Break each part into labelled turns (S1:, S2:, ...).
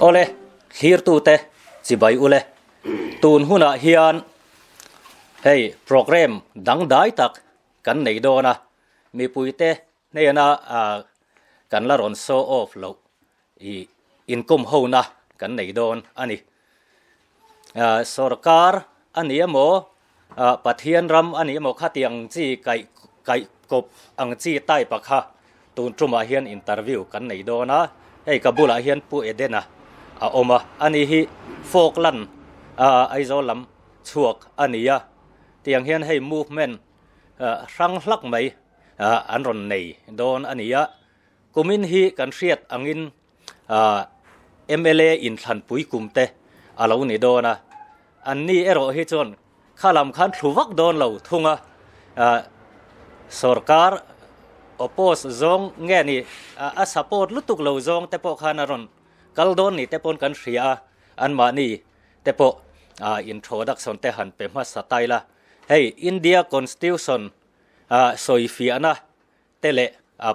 S1: Awle, thlirtute chibai ule. Tun hunah hian hei program dangdai tak kan nei dawn a, mipuite hnena kan la rawn show off loh i inkawm hona kan nei dawn a ni. Sorkar a ni emaw, Pathian ram a ni emaw khatiang chi kaih kaih kawp ang chi type a kha tun tumah hian interview kan nei dawn a, hei ka bulah hian Pu Edena a awm a, ani hi Falkland Aizawl lam chhuak a ni a, tiang hian hei movement hrang hlak mai an rawn nei dawn a ni a, kumin hi kan hriat angin mla inthlanpui kum te a lo ni dawn a, an ni erawh hi chuan kha lam khan thlu vak dawn lo thung a, sorkar oppose zawng nge ni a support lutuk lo zawng te pawh khan a rawn kal dawn ni te pawn kan hria a, anmahni te pawh introduction te han pe hmasa tai la, hei India constitution sawifiahna te leh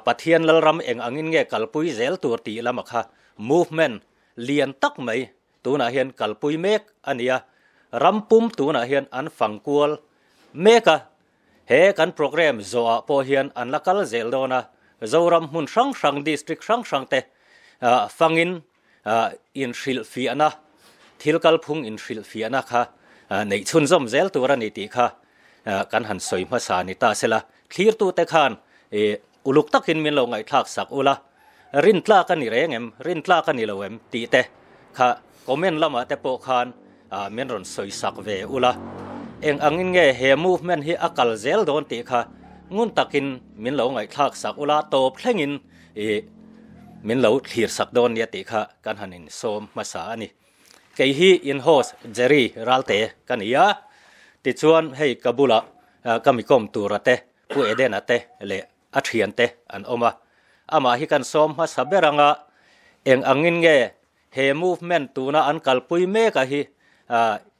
S1: Pathian Lalram eng angin nge kalpui zel tur tih lama kha movement lian tak mai tunah hian kalpui mek a ni a, ram pum tunah hian an fang kual mek a, he kan programme zawhah pawh hian an la kal zel dawn a, Zoram hmun hrang hrang district hrang hrang te fangin inhrilhfiahna thil kalphung inhrilhfiahna kha neih chhunzawm zel tur a ni tih kha kan han sawi hmasa ni ta sela, thlirtute khan uluk takin min lo ngaihthlak sak ula, rintlak a ni reng em, rintlak a ni lo em tih te kha comment lamah te pawh khan min rawn sawi sak ve ula, eng angin nge he movement hi a kal zel dawn tih kha ngun takin min lo ngaihthlak sak ula, tawp thlengin I min lo thlir sak dawn nia tih kha kan han insawm hmasa a ni. Kei hi in host Jerry Ralte ka ni a, tichuan hei ka bulah ka mikawm tura te, Pu Edena te leh a thian te an awm a. Amah hi kan sawm hmasa ber anga eng angin nge he movement tuna an kalpui mek a hi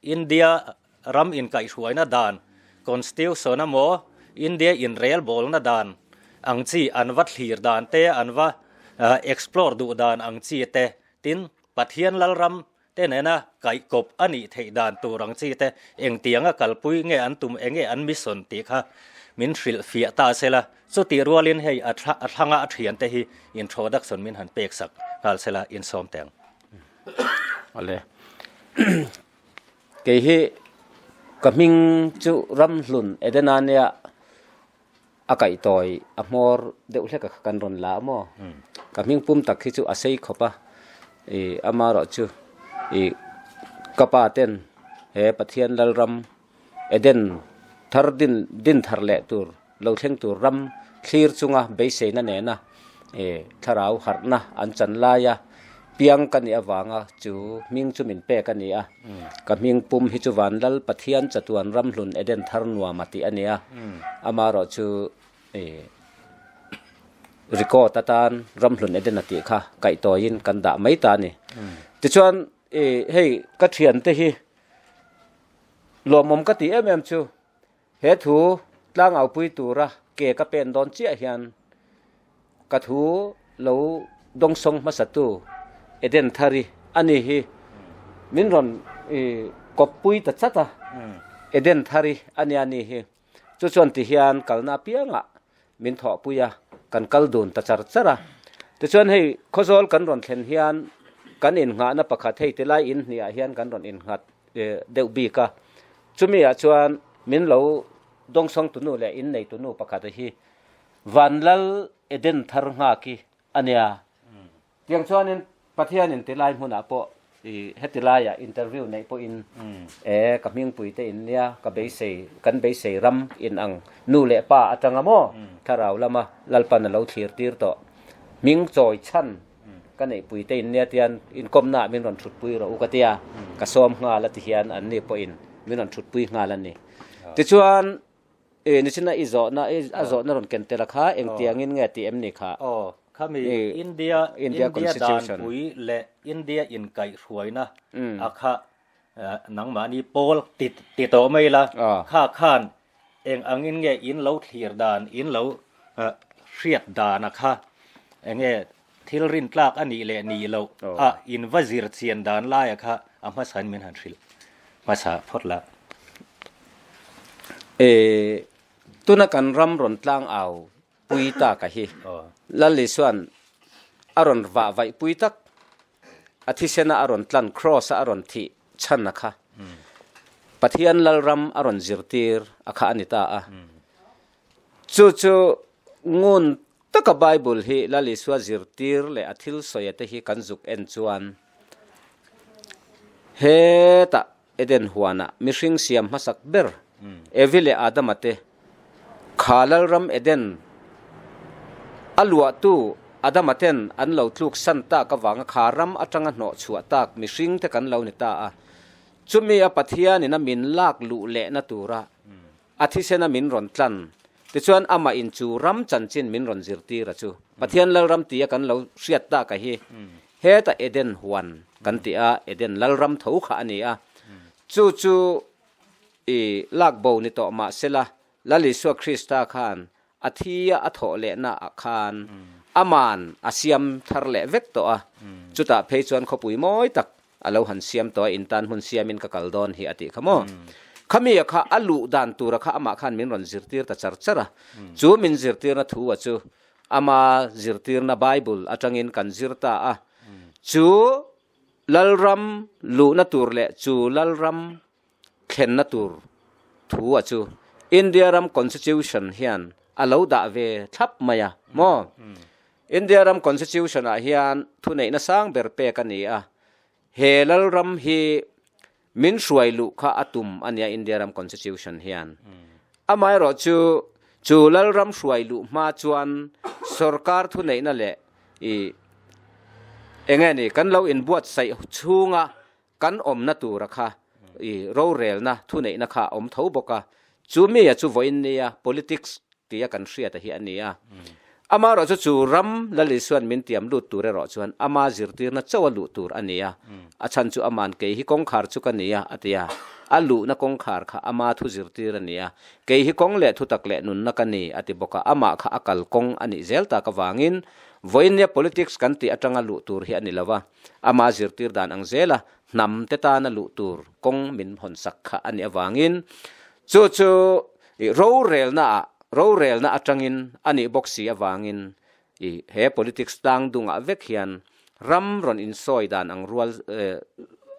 S1: India ram inkaihhruaina dan, Constitution emaw India inrelbawlna dan ang chi an va thlir dan te, an va explore duh dan ang chi te, tin Pathian Lalram te nena kaihkawp a nih theih dan tur ang chi te engtianga kalpui nge an tum, enge an mission tih kha min hrilh fiah ta sela, chutih rualin hei a thlanga a thiante hi introduction min han pek sak nghal sela insawm teh ang.
S2: Awle. Kei hi ka hming chu Ramhlun Edena nia a kaihtawi a hmawr deuh hlek a kha kan rawn la a maw? Ka hming pum tak hi chu a sei khawp a, ih amaherawh chu ih ka pa ten he Pathian Lalram Eden thar din din thar leh tur lo thleng tur ram thlir chunga beiseina nena ih thlarau harhna an chan laia piang ka nih avanga chu hming chu min pek a ni a, ka hming pum hi chu Vanlal Pathian chatuan ramhlun Eden thar nuam a tih a ni a, amaherawh chu ih record atan ramhlun Eden a tih kha kaihtawiin kan dah mai ta a ni. Tichuan ih hei ka thiante hi lawmawm ka tih em em chu He thu tlangaupui tura ke ka pen dawn chiah hian ka thu lo dawngsawng hmasatu Eden Thari a ni hi min rawn kawppui ta chat a, Eden Thari a nia ni hi. Chu chuan ti hian kalna apiangah min thawhpui a, kan kal dun ta char char a. Tichuan hei Khawzawl kan rawn thlen hian kan innghahna pakhat hei tilai in hniah hian kan rawn innghat deuh bik a. Chumi ah chuan min lo dawngsawng tunu leh in nei tunu pakhat hi Vanlal Eden thar nghak hi a nia. Tiang chuanin Pathianin tilai hmunah pawh i heti laiah interview neih pawhin e ka hmingpui te in nia ka beisei kan beisei ram in ang nu leh pa atanga maw thlarau lama Lalpan a lo thlir tir tawh hming chawi chhan ka neihpui te in nia tian inkawmnaah min rawn thutpui rawh u ka tia ka sawm nghal a ti hian an ni pawhin min rawn thutpui nghal a ni. Tichuan E nichina i zawhna i a zawhna rawn ken tel a kha engtiangin nge tih em ni kha?
S1: Aw, khami India
S2: India
S1: India
S2: Constitution.
S1: danpui leh India inkaihhruaina a kha nangmahni pawl ti ti tawh mai la, kha khan eng angin nge in lo thlir dan, in lo hriat dan a kha enge Thil rin tlak a nih leh nih loh a in va zir chian dan laia kha a hmasain min han hrilh hmasa phawt la.
S2: E, tuna kan ram rawn tlang au pui tak a hi. Lal Isua'n a rawn vah vaih pui tak, a thisena a rawn tlan, cross a a rawn thih chhan a kha. Pathian Lalram a rawn zirtir a kha a ni ta a. Chu chu ngun Taka Bible hi Lal Isua zirtir leh a thil sawi te hi kan zuk en chuan hetah Eden huanah mihring siam hmasak ber Evi leh Adama te kha Lalram Eden a luahtu Adama ten an lo tluk san tak avanga kha ram atanga hnawh chhuah tak mihring te kan lo ni ta a, chumi a Pathianin a min lak luh lehna tura A thisena min rawn tlan. Tichuan amah in chu ram chanchin min rawn zirtir a chu. Pathian Lalram tia kan lo hriat tak a hi heta Eden huan kan ti a, Eden Lalram tho kha a ni a. Chu chu i lak bo ni tawh mah sela Lal Isua Krista khan a thi a a thawh lehna ah khan aman a siam thar leh vek tawh a. Chutah phei chuan khawpui mawi tak A lo han siam tawh a, in tan hmun siamin ka kal dawn hi a tih kha maw? Khami a kha a luh dan tura kha amah khan min rawn zirtir ta char char a. Chu min zirtirna thu a chu ama zirtirna Bible atangin kan zir ta a. Chu Lalram luhna tur leh chu Lalram thlenna tur thu a chu India ram Constitution hian a lo dah ve thlap mai a maw? India ram Constitution ah hian thuneihna sang ber pek a ni a, he Lalram hi min hruai luh kha a tum a nia India ram Constitution hian. Amaherawh chu chu Lalram hruai luh hma chuan sorkar thuneihna leh i enge ni kan lo inbuatsaih chhunga Kan awmna tura kha i rorelna thuneihna kha a awm tho bawk a, chu mi a chu vawiin nia politics tia kan hriat a hi a ni a. Amaherawh chu chu ram Lal Isua'n min tiam lut tur erawh chuan ama zirtirna chauh a luh tur a ni a, a chhan chu ama'n kei hi kawngkhar chu ka ni a a ti a, a luhna kawngkhar kha ama thu zirtir a ni a, kei hi kawng leh thutak leh nunna ka ni a ti bawk a, amah kha a kal kawng a nih zel tak avangin vawiin nia politics kan tih atanga luh tur hi a ni lo va. Ama zirtir dan ang zela hnam te tana luh tur kawng min hawn sak kha a nih avangin chu chu rorelna ah rorelna atangin a nih bawk si avangin i he politics tlang dungah vek hian ram rawn insawi dan ang rual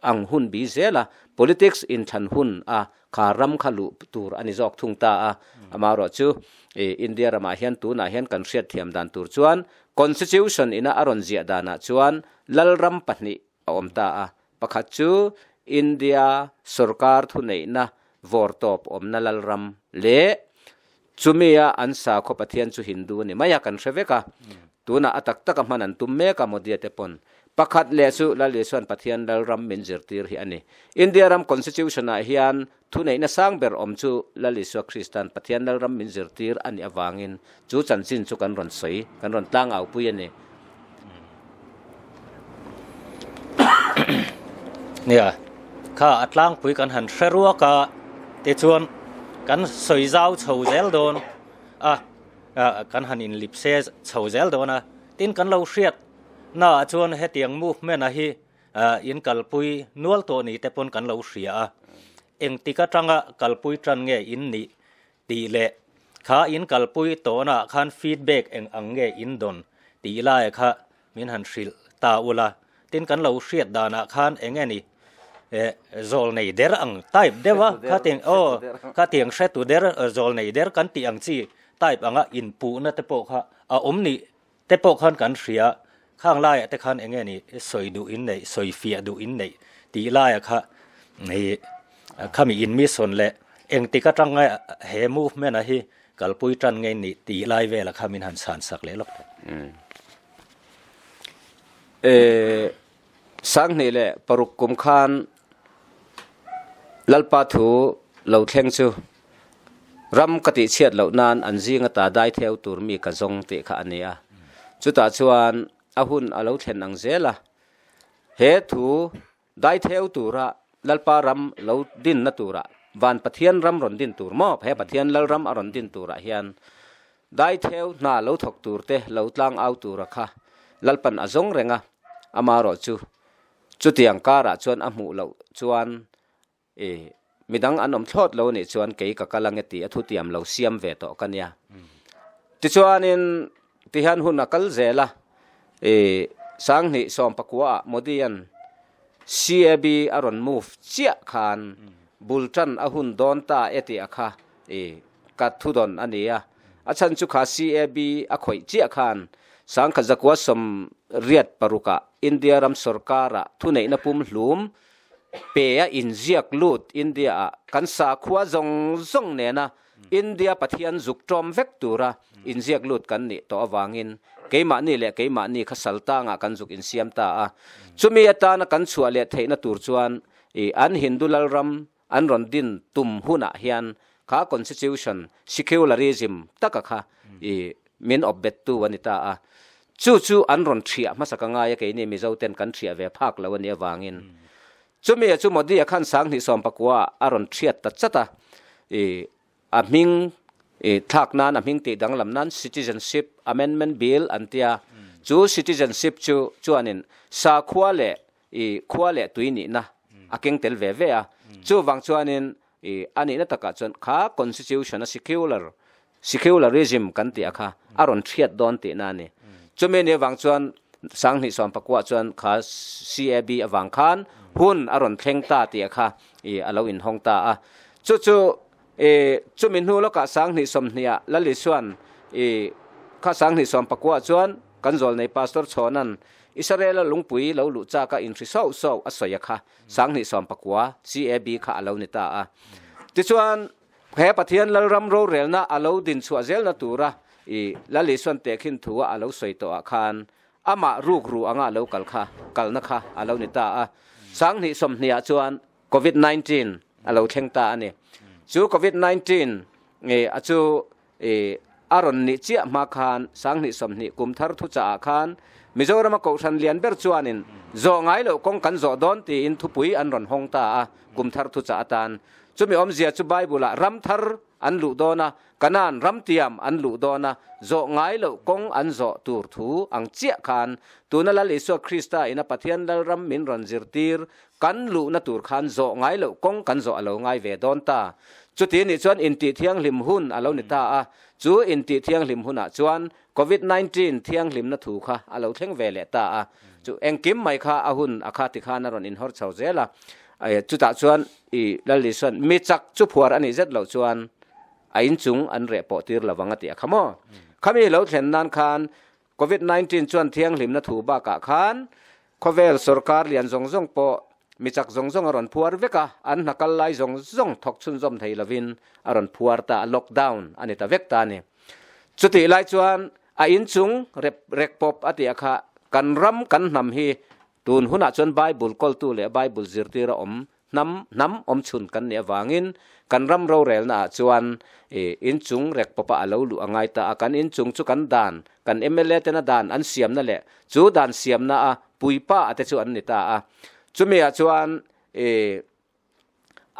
S2: ang hun bi zela politics inthlan hun a kha ram kha luh tur a ni zawk thung ta a. Amaherawhchu India ramah hian tunah hian kan hriatthiam dan tur chuan Constitution ina a rawn ziah danah chuan Lalram pahnih a awm ta a, pakhat chu India sorkar thuneihna vawrtawp awmna Lalram leh chumia an sakhaw Pathian chu Hindu a ni mai a, kan hre vek a, tunah a tak taka hman an tum mek a Modi-a te pawn. Pakhat leh chu Lal Isua'n Pathian Lalram min zirtir hi a ni. India ram Constitution-ah hian Thuneihna sang ber awm chu Lal Isua Krista'n Pathian Lalram min zirtir a nih avangin chu chanchin chu kan rawn sawi, kan rawn tlangaupui a ni.
S1: Nia, kha a tlangpui kan han hre ruak a, tichuan kan sawi zau chho zel dawn a, kan han inlipse chho zel dawn a, tin kan lo hriat naah chuan hetiang movement-a hi In kalpui nual tawh ni te pawn kan lo hria a, engtik atanga kalpui tan nge in nih tih leh kha in kalpui tawhnaah khan feedback eng ang nge in dawn tih lai kha min han hrilh ta ula, tin kan lo hriat danah khan eng nge ni zawl nei der ang type deuh a kha tiang aw kha tiang hretu der zawl nei der kan tih ang chi type anga inpuhna te pawh kha a awm nih Te pawh khan kan hria, khang laiah te khan enge ni sawi duh in neih, sawi fiah duh in neih tih laia kha hei khami in mission leh engtik atang nge he movement a hi kalpui tan nge nih tih lai vela kha min han chhan sak leh lawk teh.
S2: Sanghnih leh paruk kum khan Lalpa thu lo thleng chu ram ka tih chhiat loh nan an zing ata dai theu tur mi ka zawng tih kha a ni a. Chutah chuan a hun a lo thlen ang zel a, he thu dai theu tura Lalpa ram lo dinna turah, van Pathian ram rawn din tur maw, he Pathian Lalram a rawn din turah hian dai theu hna lo thawk tur te lo tlang au tura kha. Lalpan a zawng reng a, amaherawhchu chutiang karah chuan a hmuh loh chuan i midang an awm thlawt lo nih chuan kei ka kal ange tih a thutiam lo siam ve tawh ka nia. Tichuanin tihian hun a kal zel a, i Sanghnih sawmpakuaah Modi-a'n CAB a rawn move chiah khan bul tan a hun dawn ta e tih a kha i ka thudawn a ni a. A chhan chu kha CAB a khawih chiah khan Sangkhat zakua sawmriat parukah India ram sorkara thuneihna pumhlum pe a inziak lut India-ah kan sakhua zawng zawng nena India Pathian zuk tawm vek tura inziak lut kan nih tawh avangin keimahni leh keimahni kha saltangah kan zuk insiam ta a. Chumi atana kan chhuah leh theihna tur chuan i an Hindu lalram an rawn din tum hunah hian kha constitution secularism taka kha i min awp bettu a ni ta a. Chu chu an rawn thiah hmasa ka ngai a, keini Mizo ten kan thiah ve phak lo a nih avangin. Chumi a chu Modi-a khan 2019 ah a rawn thiat ta chat a, i a hming i thlak nan, a hming tih danglam nan Citizenship Amendment Bill an tia. Chu citizenship chu chuanin sakhua leh i khua leh tui nihna a keng tel ve ve a. Chuvang chuanin i a nihna takah chuan kha constitution a secular Secularism kan tih a kha a rawn hriat dawn tihna a ni. Chumi ni avang chuan 2019 chuan kha CAB avang khan hun a rawn thleng ta tih a kha i a lo inhawng ta a. Chu chu i chumi hnu lawkah 2020 ah Lal Isuan i kha 2019 chuan kan zawlnei Pastor Chhawnan Israel-a lungpui lo luh chak a inhri sauh sauh a sawi a kha 2019 CAB kha a lo ni ta a. Tichuan He Pathian Lalram rorelna a lo din chhuah zelna tura i Lal Isuan tehkhin thu a lo sawi tawh ah khan amah rukru anga a lo kal kha kalna kha a lo ni ta a. 2020 ah chuan Covid 19 a lo thleng ta a ni. Chu Covid 19 a chu i a rawn nih chiah hma khan 2020 kum thar thuchah ah khan Mizorama Kohhran lian ber chuanin zawh ngai loh kawng kan zawh dawn tiin thupui an rawn hawng ta a kum thar thuchah atan. Chumi awmzia chu Bible-ah ram thar an luh dawn a, Kanaan ram tiam an luh dawn a, zawh ngai loh kawng an zawh tur thu ang chiah khan tuna Lal Isua Krista ina Pathian Lalram min rawn zirtir kan luhna tur khan zawh ngai loh kawng kan zawh a lo ngai ve dawn ta. Chuti nih chuan intih thianghlim hun a lo ni ta a, chu intih thianghlim hunah chuan Covid 19 thianghlimna thu kha a lo thleng ve leh ta a, chu engkim mai kha a hun a kha tikhan a rawn inhawr chho zel a, chutah chuan i Lal Isuan mi chak chu phuar a nih zet loh chuan a inchung an reh pawh tir lo vang a ti a kha maw? Khami lo thlen nan khan Covid 19 chuan thianghlimna thu bakah khan khawvel sorkar lian zawng zawng pawh mi chak zawng zawng a rawn phuar vek a, an hna kal lai zawng zawng thawk chhunzawm thei lovin a rawn phuar ta a, lockdown a ni ta vek ta a ni. Chutih lai chuan a inchung rep rek pawp a tih a kha kan ram kan hnam hi tun hunah chuan Bible kawltu leh Bible zirtir a awm hnam hnam awm chhun kan nih avangin kan ram rorelna ah chuan i inchung rek pawpa a lo luh a ngai ta a, kan inchung chu kan dan kan mla tena dan an siamna leh chu dan siamna a puipa a te chu an ni ta a, chumi ah chuan i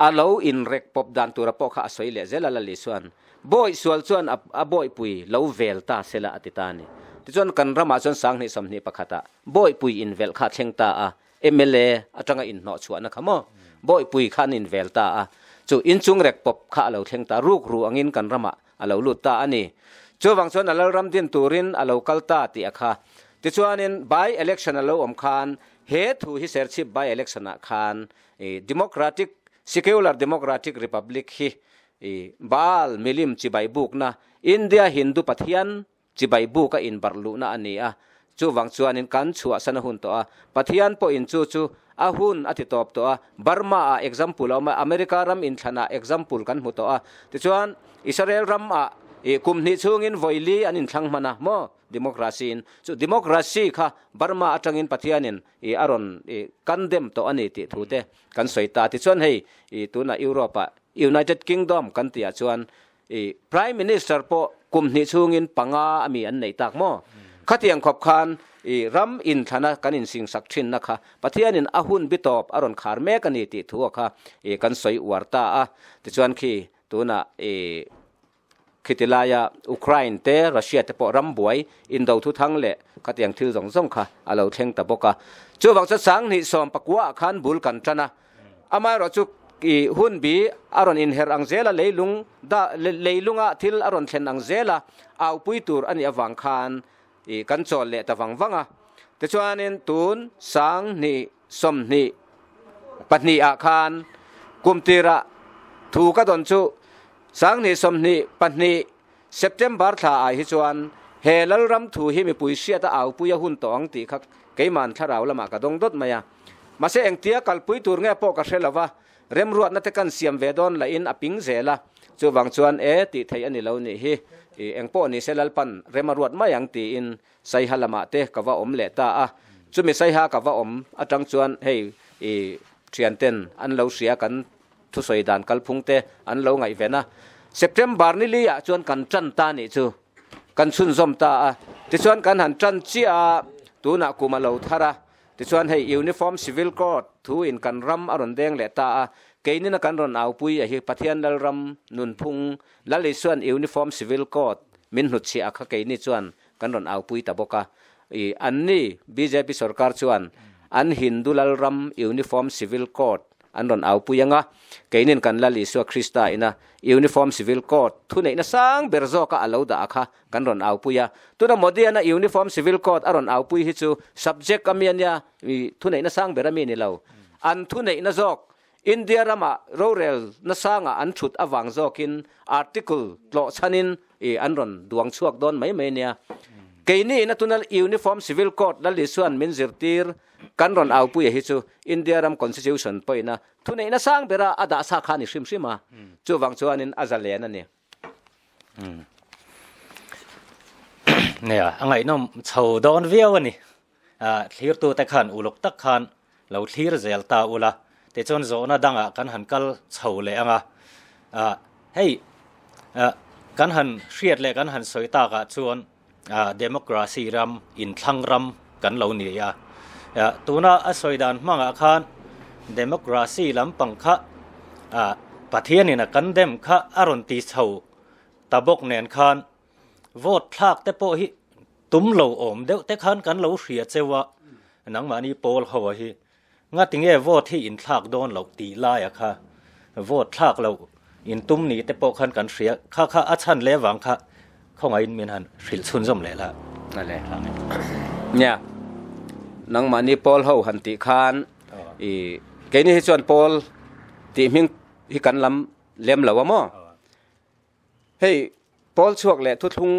S2: A lo inrek pawp dan tura pawh kha a sawi leh zel a, Lali chuan, Bawih sual chuan a bawihpui lo vel ta sela a ti ta a ni. Tichuan kan ramah chuan 2021 ah bawihpui invelh kha a thleng ta a, mla atanga inhnawh chhuahna kha maw bawihpui kha an invel ta a, chu inchung rek pawp kha a lo thleng ta, rukru angin kan ramah a lo lut ta a ni. Chuvang chuan a Lalram din turin a lo kal ta tih a kha. Tichuanin by election a lo awm khan he thu hi Serchhip by election ah khan I Democratic, Secular Democratic Republic hi i Baal milim chibai bukna, India Hindu Pathian chibai buka inbarh luhna a ni a. Chuvang chuanin kan chhuahsan a hun tawh a. Pathian pawhin chu chu a hun a ti tawp tawh a. Burma ah example a awm a, America ram inthlanah example kan hmu tawh a. Tichuan Israel ram ah i kum hnih chhungin vawi li an inthlang hman a maw? Democracy in. Chu democracy kha Burma atangin Pathianin i a rawn i condemn tawh a ni tih thu te kan sawi ta. Tichuan hei i tunah Europe ah United Kingdom kan tih ah chuan i Prime Minister pawh kum hnih chhungin panga a mi an neih tak maw? Khatiang khawp khan i ram inthlana kan insingsak thinna kha Pathianin a hun bi tawp a rawn khar mek a ni tih thu a kha i kan sawi uar ta a. Tichuan khi tunah i. Khiti laia Ukraine te Russia te pawh ram buai indo thu thang leh khatiang thil zawng zawng kha a lo thleng ta bawk a. Chuvang chuan sanghnih sawm pakua ah khan bul kan tan a. Amaherawh chu i hun bi a rawn inher ang zel a, leilung da leilunga thil a rawn thlen ang zel a, aupui tur a nih avang khan i kan chawl leh ta vang vang a. Tichuanin tun sanghnih 22 ah khan kum tirah thu ka dawn chu 2022 September thla ah hi chuan he Lalram thu hi mipui hriat a aupui a hun tawh ang tih kha keiman thlarau lamah ka dawng dawt mai a. Mahse engtia kalpui tur nge pawh ka hre lo va, remruatna te kan siam ve dawn lahin a ping zel a, chuvang chuan e tih theih a ni lo nih hi, engpawh ni se Lalpan rem a ruat mai ang tiin Saiha lamah te ka va awm leh ta a, chumi Saiha ka va awm atang chuan hei i thianten an lo hria kan thusawi dan kalphung te an lo ngaihven a, September ni li ah chuan kan tan ta nih chu kan chhunzawm ta a, tichuan kan han tan chiah a, tunah kum a lo thar a, tichuan hei Uniform Civil Code thu in kan ram a rawn deng leh ta a, keinina kan rawn aupui a hi Pathian Lalram nunphung Lal Isuan Uniform Civil Code min hnutchhiah a kha keini chuan kan rawn aupui ta bawk a, i anni bjp sorkar chuan an Hindu lalram Uniform Civil Code an rawn aupui ang a, keinin kan Lal Isua Krista ina Uniform Civil Code thuneihna sang ber zawka a lo dah a kha kan rawn aupui a. Tuna Modi-ana Uniform Civil Code a rawn aupui hi chu subject a mi a nia, i thuneihna sang ber a mi ni lo. An thuneihna zawk India rama rorel nasanga an thut avang zawkin article tlawh chhanin i an rawn duang chhuak dawn mai mai nia. Keini in a tuna Uniform Civil Code Lal Isuan min zirtir kan rawn aupuia hi chu India ram Constitution pawhin a thuneihna sang bera a dah sa kha a ni hrim hrim a, chuvang chuanin a zalen a ni.
S1: Nia, a ngaihnawm chho dawn viau a ni. Thlirtute khan uluk tak khan lo thlir zel ta ula, tichuan zawhna dangah kan han kal chho leh ang a. Hei, kan han hriat leh kan han sawi takah chuan democracy ram, inthlang ram kan lo ni a. Tuna a sawi dan hmangah khan democracy lampang kha Pathianin a kan dem kha a rawn ti chho ta bawk nen khan Vote thlak te pawh hi tum lo awm deuh te khan kan lo hria cheu a, nangmahni pawl ho a hi ngati nge vote hi in thlak dawn loh tih lai a kha vote thlak loh in tum ni te pawh khan kan hria kha kha a chhan leh vang kha khawngaihin min han hrilh chhunzawm leh la.
S2: Ale nia nangmahni pawl ho han tih khan i keini hi chuan pawl tih hming hi kan lam lem lo a maw. Hei, pawl chhuak leh thuthlung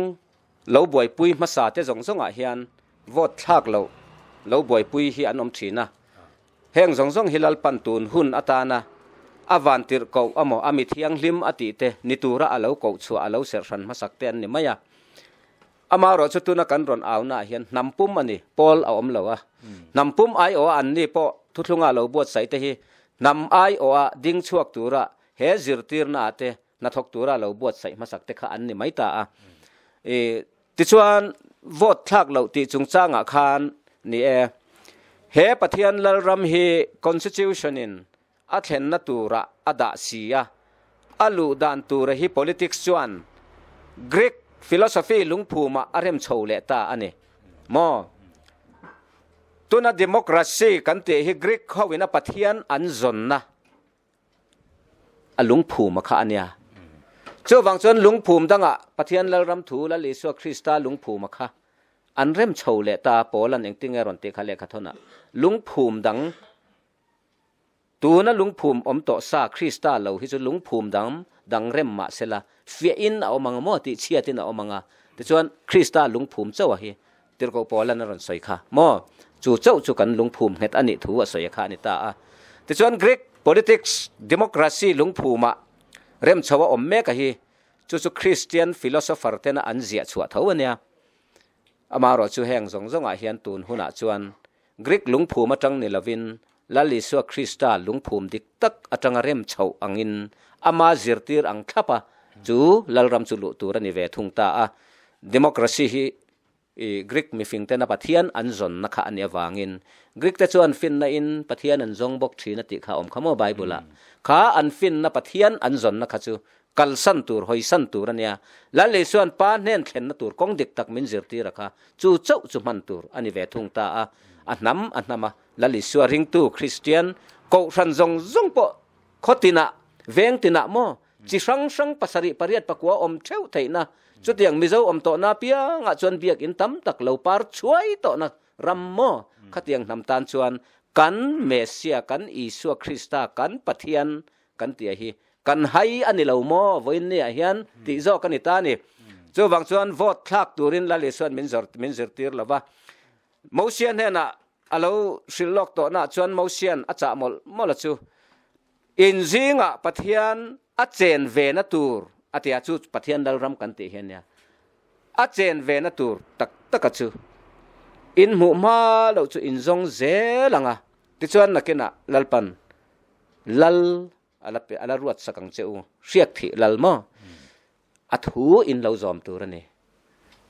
S2: lo buaipui hmasa te zawng zawngah hian vote thlak loh lo buaipui hi an awm thin a. Heng zawng zawng hi Lalpan tun hun atana a van tirh koh amaw a mi thianghlim a tih te ni tura a lo koh chhuah a lo serh hran hmasak te an ni mai a. Amaherawh chu tuna kan rawn aunaah hian hnam pum a ni, pawl a awm lo a. Hnam pum aiawha an ni pawh thuthlunga lo buatsaih te hi hnam aiawha ding chhuak tura he zirtirnaah te hnathawk tura lo buatsaih hmasak te kha an ni mai ta a. I tichuan vote thlak loh tih chungchangah khan ni e, he Pathian Lalram hi Constitution in a thlenna tura a dah si a, a luh dan tura hi politics chuan Greek philosophy lungphumah a rem chho leh ta a ni maw? Tuna democracy kan tih hi Greek ho in a Pathian an zawnna A lungphum a kha a nia. Chuvang chuan lungphum dangah Pathian Lalram thu Lal Isua Krista lungphum a kha an rem chho leh ta Paula'n engtin nge rawn tih kha lehkha thawnah lungphum dang tuna lungphum awm tawh sa Krista lo hi chu lungphum dang dang rem mah sela fiahin a awm ang maw tih chhiatin a awm ang a tichuan Krista lungphum chauh a hi Tirhkoh Paula'n a rawn sawi kha maw? Chu chauh chu kan lungphum nghet a nih thu a sawi kha a ni ta a. Tichuan Greek politics democracy lungphumah remchho a awm mek a hi, chu chu Christian philosopher tena an ziah chhuah tho a nia. Amaherawh chu heng zawng zawngah hian tun hunah chuan Greek lungphum atang ni lovin Lal Isua Krista lungphum dik tak atanga remchhoh angin ama zirtir ang thlap a, chu Lalram chu luh tur a ni ve thung ta a. Democracy hi I Greek mifing tena Pathian an zawnna kha a nih avangin Greek te chuan finna in Pathian an zawng bawk thin a tih kha a awm kha maw Bible ah. Kha an finna Pathian an zawnna kha chu Kalsan tur, hawisan tur a nia. Lal Isua'n Pa hnen thlenna tur kawng dik tak min zirtir a kha, chu chauh chu hman tur a ni ve thung ta a. A hnam a hnam a, Lal Isua ringtu Kristian kohhran zawng zawng pawh khaw tinah, veng tinah maw, chi hrang hrang pasarih pariat pakua awm theuh theihna, chutiang Mizo awm tawhna apiangah chuan biakinn tam tak lo par chhuai tawhna ram maw, khatiang hnam tan chuan kan Messia, kan Isua Krista, kan Pathian kan tih hi kan hai a ni lo maw vawiin ni ah hian tih zawk a ni ta a ni. Chuvang chuan vote thlak turin Lal Isua'n min zawr min zirtir lo va. Mosia hnenah a lo hrilh lawk tawhnaah chuan Mosia'n a chah mawlh mawlh a chu in zingah Pathian a chen vena tur a ti a, chu Pathian Lalram kan tih hi a nia. A chen vena tur tak taka chu in hmuh hma loh chu in zawng zel ang a, tichuan nakinah Lalpan Lal a la pe, a la ruat sak ang che u. Hriat thih lal maw? A thu in lo zawm tur a ni.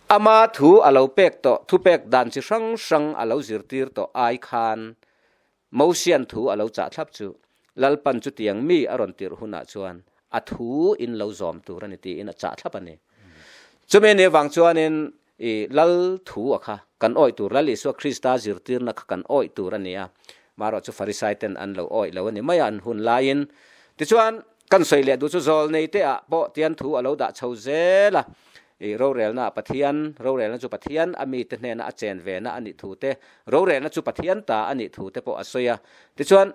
S2: Ama thu a lo pek tawh, thupek dan chi hrang hrang a lo zirtir tawh ai khan Mosian thu a lo chah thlap chu Lalpan chutiang mi a rawn tirh hunah chuan a thu in lo zawm tur a ni tiin a chah thlap a ni. Chumi ni avang chuanin I Lal thu a kha kan awih tur, Lal Isua Krista zirtirna kha kan awih tur a ni a, marawh chu Farisai ten an lo awih lo a ni mai a an hun laiin. Tichuan, kan sawi leh duh chu zawlnei te ah pawh tian thu a lo dah chho zel a, i rorelna ah Pathian, rorelna chu Pathian a mite hnena a chen vena a nih thu te, rorelna chu Pathian ta a nih thu te pawh a sawi a. Tichuan,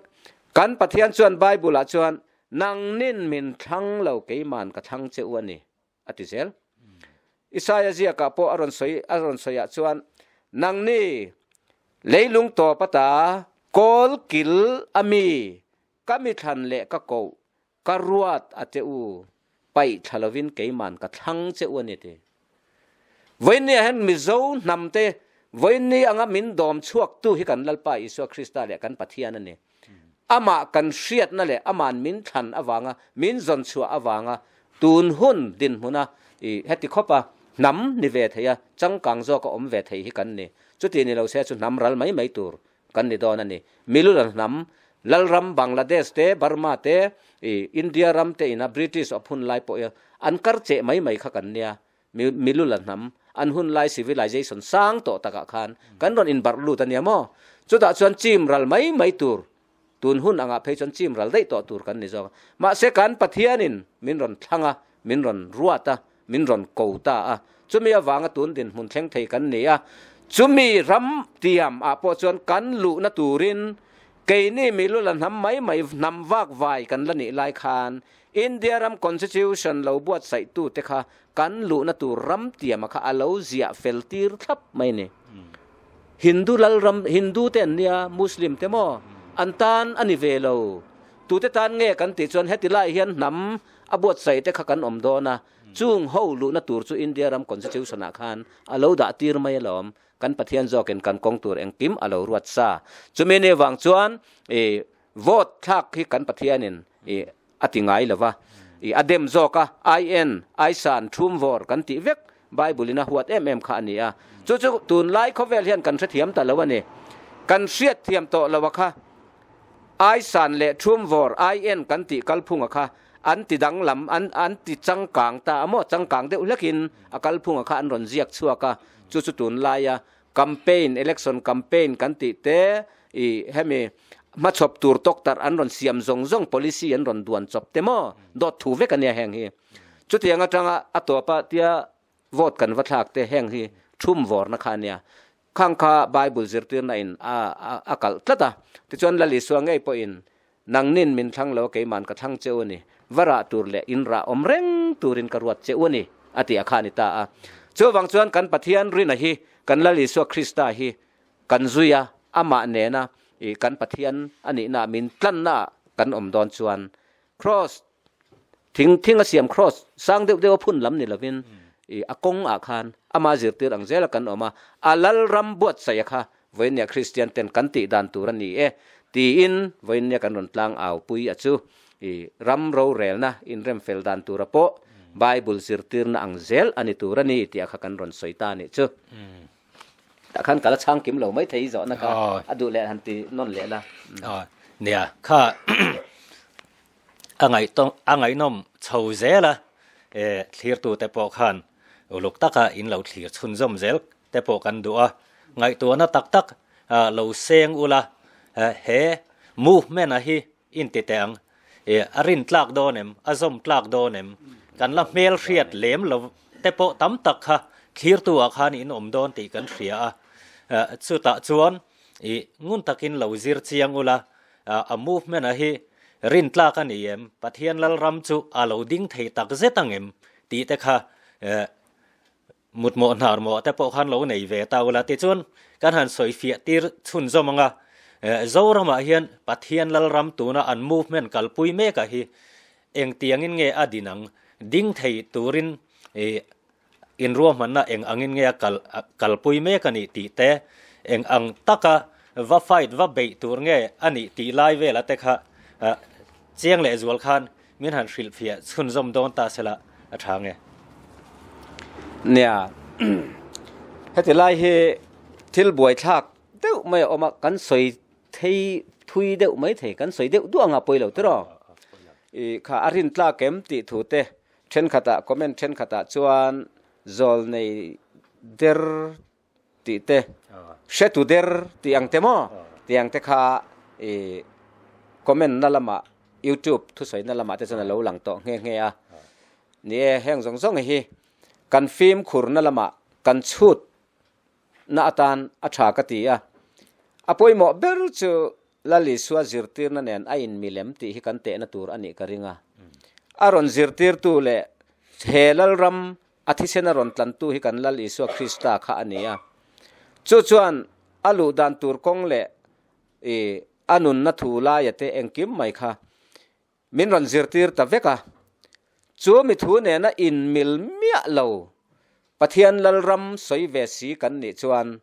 S2: kan Pathian chuan Bible ah chuan, Nangnin min thlang lo, keiman ka thlang che u a ni. a ti zel. Isaia ziakah pawh a rawn sawi a rawn sawiah chuan, Nangni, leilung tawp ata kawl kil a mi, ka mi thlan leh ka koh, ka ruat a che u, paih thla lovin keiman ka thlang che u a ni ti. Vawiinniah hian Mizo hnamte vawiinni anga min dawm chhuaktu hi kan Lalpa Isua Krista leh kan Pathian a ni. Amah kan hriatna leh ama'n min thlan avanga min zawn chhuah avanga tun hun dinhmuna i heti khawpa hnam ni ve thei a, changkang zawka awm ve thei hi kan ni. Chuti ni lo se chu hnam ral mai mai tur kan ni dawn a ni. Milula hnam, Lalram, Bangladesh te, Burma te, i India ram te ina British awp hun lai pawh i an kar cheh mai mai kha kan nia. Milula hnam, an hun lai civilization sang tawh takah khan kan rawn inbarh lut a nia maw? Chutah chuan chim ral mai mai tur, tun hun angah phei chuan chim ral daih tawh tur kan ni zawk a. Mahse kan Pathianin min rawn thlang a, min rawn ruat a, min rawn ko ta a. Chumi avanga tun dinhmun thleng thei kan ni a. Chumi ram tiam ah pawh chuan kan luhna turin keini Milula hnam mai mai hnam vak vai kan la nih lai khan India ram Constitution lo buatsaih-tute kha kan luhna tur ram tiama kha a lo ziah fel tir thlap mai ni. Hindu lal ram, Hindu te an nia, Muslim te maw? An tan a ni ve lo. Tute tan nge kan tih chuan heti lai hian hnam a buatsaih te kha kan awm dawn a, chung ho luhna tur chu India ram Constitution ah khan a lo dah tir mai alawm. Kan Pathian zawkin kan kawng tur engkim a lo ruat sa. Chumi ni vang chuan i Vote thlak hi kan Pathianin i a ti ngai lo va, i a dem zawk a, IN, Aisan, Thumvawr kan tih vek Bible in a huat em em kha a ni a. Chu chu tunlai khawvel hian kan hrethiam ta lo a ni. Kan hriatthiam tawh lo a kha Aisan leh Thumvawr, IN kan tih kalphunga kha an ti danglam, an an ti changkang ta a maw, changkang deuh hlekin a kalphunga kha an rawn ziak chhuak a, chu chu tunlaia Campaign, election campaign kan tih te, i hemi hmachhawp tur tawktarh an rawn siam zawng zawng policy an rawn duan chawp te maw? Dawt thu vek a nia heng hi. Chutiang atanga a tawpa tia vote kan va thlak te heng hi thum vawrna kha a nia. Khang kha Bible zirtirna in a a kalh tlat a. Tichuan Lal Isua ngei pawhin nangnin min thlang lo a keiman ka thlang che u a ni, va rah tur leh in rah awm reng turin ka ruat che u a ni, a tih a kha a ni ta a. Chuvang chuan kan Pathian rina hi kan Lal Isua Krista hi kan zui a, amah nena i kan Pathian a nihna min tlanna ah kan awm dawn chuan Kraws thing thing a siam Kraws sang deuh deuh a phun lam ni lovin i a kawng ah khan ama zirtir ang zela kan awm a, a Lalram buatsaih a kha Vawiinnia Kristian ten kan tih dan tur a ni e tiin vawiinnia kan rawn tlang au pui a chu i ram rorelna inremfel dan tura pawh Bible zirtirna ang zel a ni tur a ni tih a kha kan rawn sawi ta a nih chu. Tah khan ka la chhang kim lo mai thei zawhna kha a duh leh han ti nawn leh la.
S1: Nia, kha A a ngaihnawm chho zel a, thlirtute pawh khan uluk taka in lo thlir chhunzawm zel te pawh kan duh a, ngaihtuahna tak tak lo seng ula, he movement a hi in ti teh ang, a rin tlak dawn em, a zawm tlak dawn em, kan la hmel hriat lem lo te pawh tam tak kha thlirtu ah khan in awm dawn tih kan hria a, chutah chuan i ngun takin lo zir chiang ula, A movement a hi rin tlak a ni em? Pathian Lalram chu a lo ding thei tak zet ang em? tih te kha mutmawh hnar mawh te pawh khan lo nei ve ta ula. Tichuan kan han sawi fiah tir chhunzawm ang a, Zoramah hian Pathian Lalram tuna an movement kalpui mek a hi engtiangin nge a din ang? Ding thei turin Inruahmanna eng angin nge a kal kalpui mek a nih tih te, eng ang taka va fight va beih tur nge a nih tih lai vela te kha chiang leh zual khan min han hrilhfiah chhunzawm dawn ta sela a tha nge?
S2: Nia, heti lai hi thil buaithlak deuh mai a awm a, kan sawi thei thui deuh mai thei, kan sawi deuh duah anga pawi lo tiraw? I kha a rintlak em tih thu te Thenkhatah comment thenkhatah chuan zawlnei der tih te, hretu der tih ang te maw tih ang te kha i comment na lamah youtube thusawina lamah te chuan a lo lang tawh nghe nghe a. Ni e, heng zawng zawng hi kan fimkhurna lamah kan chhut na atan a tha ka ti a. A pawimawh ber chu Lal Isua zirtirna nen a inmilem tih hi kan tehna tur a nih ka ring a. A rawn zirtirtu leh he Lalram a thisen a rawn tlantu hi kan Lal Isua Krista kha a ni a. Chu chuan a luh dan tur kawng leh i a nunna thu laia te engkim mai kha Min rawn zirtir ta vek a, chu mi thu nena inmil miah lo Pathian Lalram sawi ve si kan nih chuan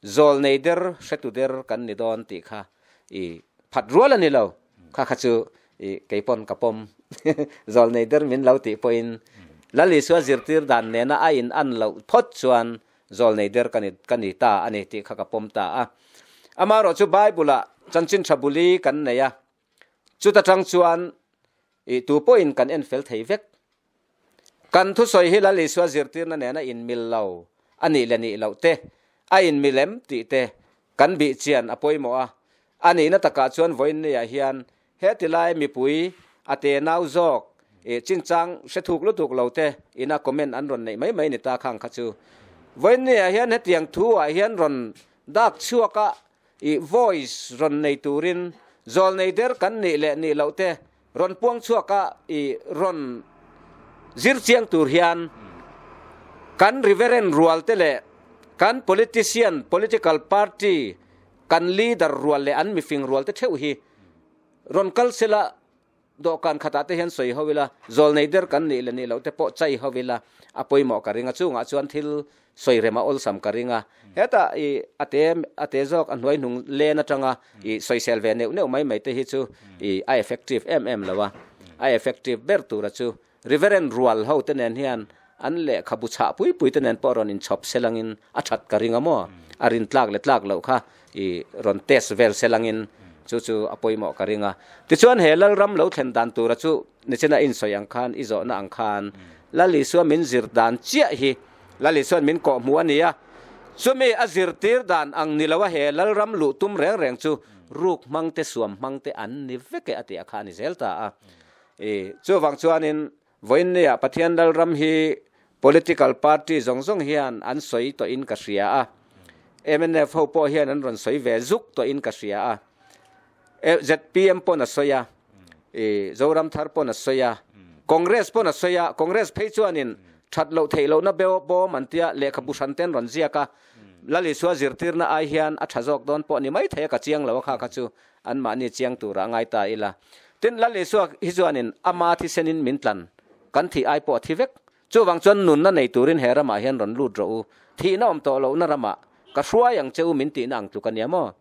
S2: zawlnei der hretu der kan ni dawn tih kha i phat rual a ni lo. Kha kha chu i kei pawn ka pawm. Zawlnei der min lo tih pawhin Lal Isua zirtir dan nena a in an loh phawt chuan zawlnei der ka ni ka ni ta a ni tih kha ka pawm ta a. Amaherawhchu Bible-ah chanchin tha buli kan nei a, Chuta tang chuan i tu pawhin kan en fel thei vek. Kan thusawi hi Lal Isua zirtirna nena inmil lo a nih leh nih loh te, a inmil em tih te kan bih chian a pawimawh a. A nihna takah chuan vawiinniah hian heti lai mipui a tenau zawk i chinchang hre thuk lutuk lo te ina comment an rawn neih mai mai ni ta khang kha chu. Vawiinniah hian hetiang thu-ah hian rawn dak chhuak a I voice rawn nei turin zawlnei der kan nih leh nih loh te rawn puang chhuak a i rawn zir chiang tur hian kan Reverend rual te leh kan politician, political party, kan leader rual leh an mifing rual te theuh hi rawn kal sela Dawhkan khatah te hian sawi ho ila, zawlnei der kan nih leh nih loh te pawh chai ho ila, a pawimawh ka ring a, chungah chuan thil sawi rem a awlsam ka ring a. Hetah i a te a te zawk a hnuai hnung len atanga i sawisel ve neuh neuh mai mai te hi chu i a effective em em lo a. A effective ber tura chu Reverend rual ho te nen hian an lehkhabu chhah pui pui te nen pawh rawn inchhawp selangin a that ka ring a maw? A rin tlak leh tlak loh kha i rawn test vel selangin chu chu a pawimawh ka ring a. Tichuan he Lalram lo thlen dan tura chu nichina insawi ang khan i zawhna ang khan Lal Isua min zir dan chiah hi Lal Isua'n min kawhhmuh a ni a. Chumi a zirtir dan ang ni loa he Lalram luh tum reng reng chu ruk hmang te suam hmang te an ni vek e a tih a kha a ni zel ta a. I chuvang chuanin vawiinnia Pathian Lalram hi political party zawng zawng hian an sawi tawhin ka hria a, mnf ho pawh hian an rawn sawi ve zuk tawhin ka hria a, zpm pawn a sawi a, i Zoram Thar pawn a sawi a, Congress pawn a sawi a, Congress phei chuanin that loh theih lohna bawm an tia lehkhabu hran ten rawn ziak a, Lal Isua zirtirna ai hian a tha zawk dawn pawh ni maithei a ka chiang lo a kha kha chu Anmahni chiang turah ngai ta ila. Tin, Lal Isua hi chuanin ama thisenin min tlan, kan thih ai pawh a thi vek. Chuvang chuan nunna nei turin he ramah hian rawn lut rawh u, thihna awm tawh lohna ramah ka hruai ang che u min tihna ang tluk a nia maw?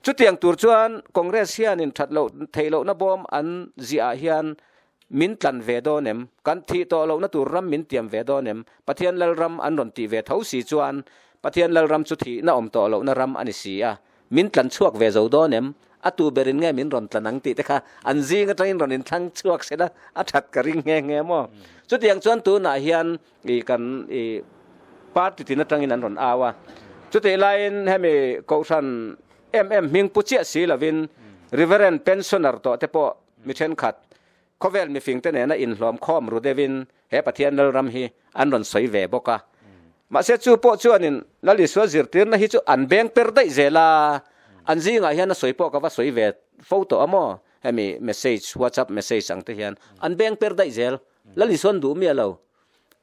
S2: Chutiang tur chuan Congress hianin that loh theih lohna bawm an ziahah hian min tlan ve dawn em? Kan thih tawh lohna tur ram min tiam ve dawn em? Pathian Lalram an rawn tih ve tho si chuan Pathian Lalram chu thihna awm tawh lohna ram a ni si a. Min tlan chhuak ve zo dawn em? a tu berin nge min rawn tlan ang tih te kha an zing atangin rawn inthlang chhuak sela a that ka ring nghe nghe maw. Chutiang chuan tunah hian i kan i party tin atangin an rawn au a. Chutih laiin hemi kohhran em em hming pu chiah si lovin Reverend pensioner tawh te pawh mi thenkhat khawvel mifing te nena inhlawm khawm ru deuhin he Pathian Lalram hi an rawn sawi ve bawk a. Mahse chu pawh chuanin Lal Isua zirtirna hi chu an beng per daih zel a, an zingah hian a sawi pawh ka va sawi ve fo tawh a maw? Hemi message, WhatsApp message ang te hian an beng per daih zel. Lal Isuan duh miah lo.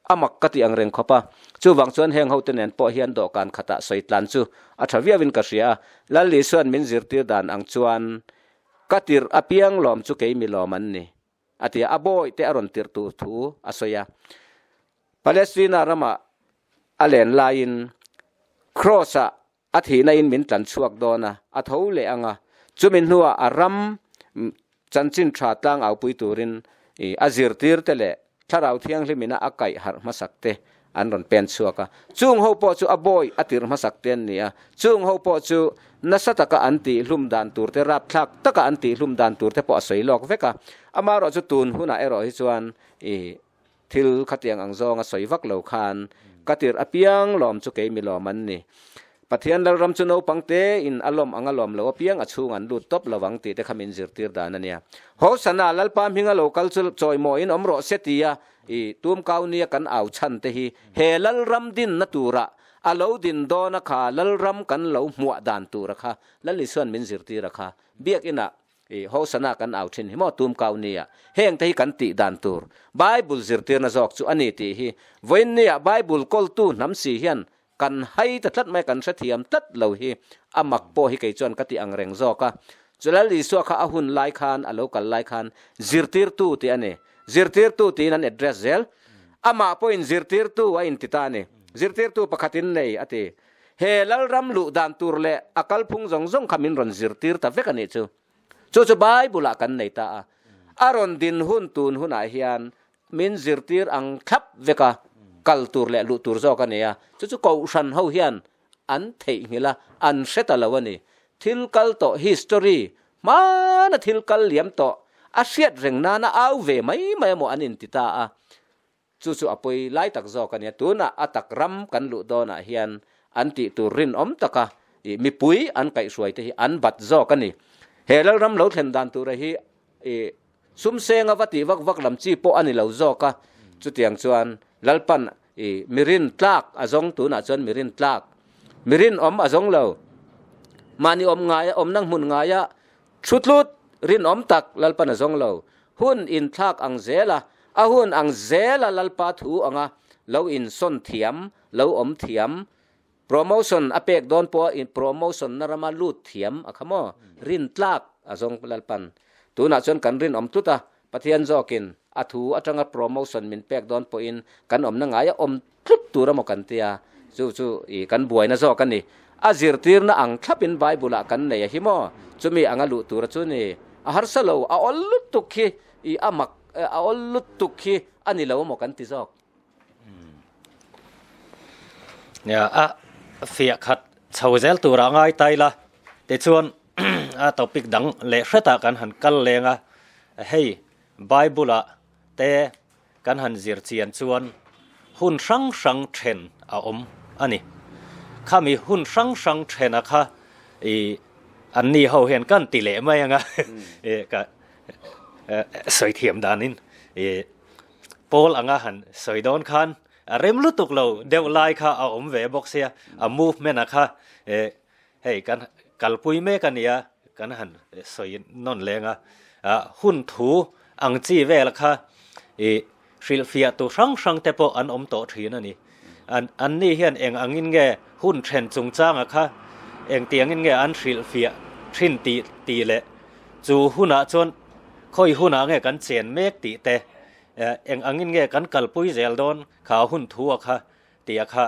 S2: A mak ka tih ang reng khawp a. Chuvang chuan heng hote nen pawh hian dawhkan khatah sawi tlan chu a tha viauin ka hria a. Lal Isuan min zirtir dan ang chuan ka tirh apiang lawm chu kei mi lawm an ni. A ti a, a bawihte a rawn tirh tur thu a sawi a. Palestina rama a len laiin Kraws-ah a thihna in min tlan chhuak dawn a, a tho leh ang a, chumi hnuah a ram chanchin tha tlang aupui turin a zirtirte leh Thlarau Thianghlimina a kaih harh hmasak te an rawn pen chhuak a. Chung ho pawh chu a bawi a tirh hmasak te an ni a. Chung ho pawh chu nasa taka an tih hlum dan tur te, rapthlak taka an tih hlum dan tur te pawh a sawi lawk vek a. Amaherawh chu tun hunah erawh hi chuan i thil khatiang ang zawng a sawi vak lo khan ka tirh apiang lawm chu kei mi lawm an ni. Pathian Lalram chu naupang te in a lawm ang a lawm lo apiang a chhung an lut tawp lo ang tih te kha min zirtir dan a nia. Hosana, Lalpa hminga lo kal chu chawimawiin awm rawh se tia i tumkau nia kan au chhan te hi he Lalram dinna tura a lo din dawn a kha Lalram kan lo hmuah dan tura kha Lal Isuan min zirtir a kha Biakinah I Hosana kan au thin hi maw tumkau nia heng te hi kan tih dan tur Bible zirtirna zawk chu a ni tih hi vawiin nia Bible kawltu hnam si hian Kan hai ta tlat mai, kan hrethiam tlat lo hi a mak pawh hi kei chuan ka ti ang reng zawk a. Chu Lal Isua kha a hun lai khan, a lo kal lai khan zirtirtu tih a ni. Zirtirtu tiin an address zel. Amah pawhin zirtirtu a inti ta a ni. Zirtirtu pakhat in nei a ti. He Lalram luh dan tur leh a kalphung zawng zawng kha min rawn zirtir ta vek a nih chu. Chu chu Bible-ah kan nei ta a. A rawn din hun tun hunah hian Min zirtir ang thlap vek a, kal tur leh luh tur zawk a ni a, chu chu Kohhran ho hian an theihnghilh a, an hre ta lo a ni. Thil kal tawh, history, hmana thil kal liam tawh, a hriat reng nana au ve mai mai emaw an inti ta a, chu chu a pawi lai tak zawk a ni a. Tunah a tak ram kan luh dawnah hian an tih tur rinawm taka mipui an kaihhruai te hi an bat zawk a ni. He Lalram lo thlen dan tura hi I sumseng a va tih vak vak lam chi pawh a ni lo zawk a, chutiang chuan Lalpan i mirin tlak a zawng tunah chuan mirin tlak, mirin awm a zawng lo. Mahni awm ngaia awmna hmun ngaia thu tlut rinawm tak Lalpan a zawng lo. Hun inthlak ang zela, a hun ang zela Lalpa thu anga lo insawn thiam, lo awm thiam, Promotion a pek dawn pawh in promotion na rama lut thiam a kha maw? Rin tlak a zawng Lalpan. Tunah chuan kan rinawm tlut a, Pathian zawkin a thu atanga promotion min pek dawn pawhin kan awmna ngai a awm tlut tur emaw kan tia, chu chu i kan buaina zawk a ni. A zirtirna ang thlapin Bible ah kan nei a hi maw? Chumi anga luh tura chu ni. A harsa lo, a awl lutuk hi i a mak, a awl lutuk hi a ni lo emaw kan ti zawk.
S1: Nia a fiah khat chho zel turah ngai ta ila tichuan a topic dang leh hretah kan han kal leng a, hei Bible ah te kan han zir chian chuan hun hrang hrang then a awm a ni. Khami hun hrang hrang thena kha ih an ni ho hian kan ti leh mai ang a ih ka sawi thiam danin ih. Paul anga han sawi dawn khan a rem lutuk lo deuh lai kha a awm ve bawk sia, a movement a kha eh hei kan kalpui mek a nia kan han sawi nawn leng a, hun thu ang chi vel kha ih hrilhfiah tu hrang hrang te pawh an awm tawh thin a ni. An an ni hian eng angin nge hun then chungchanga kha engtiangin nge an hrilhfiah thin tih tih leh chu hunah chuan Khawi hunah nge kan chen mek tih te, eng angin nge kan kalpui zel dawn kha hun thu a kha tih a kha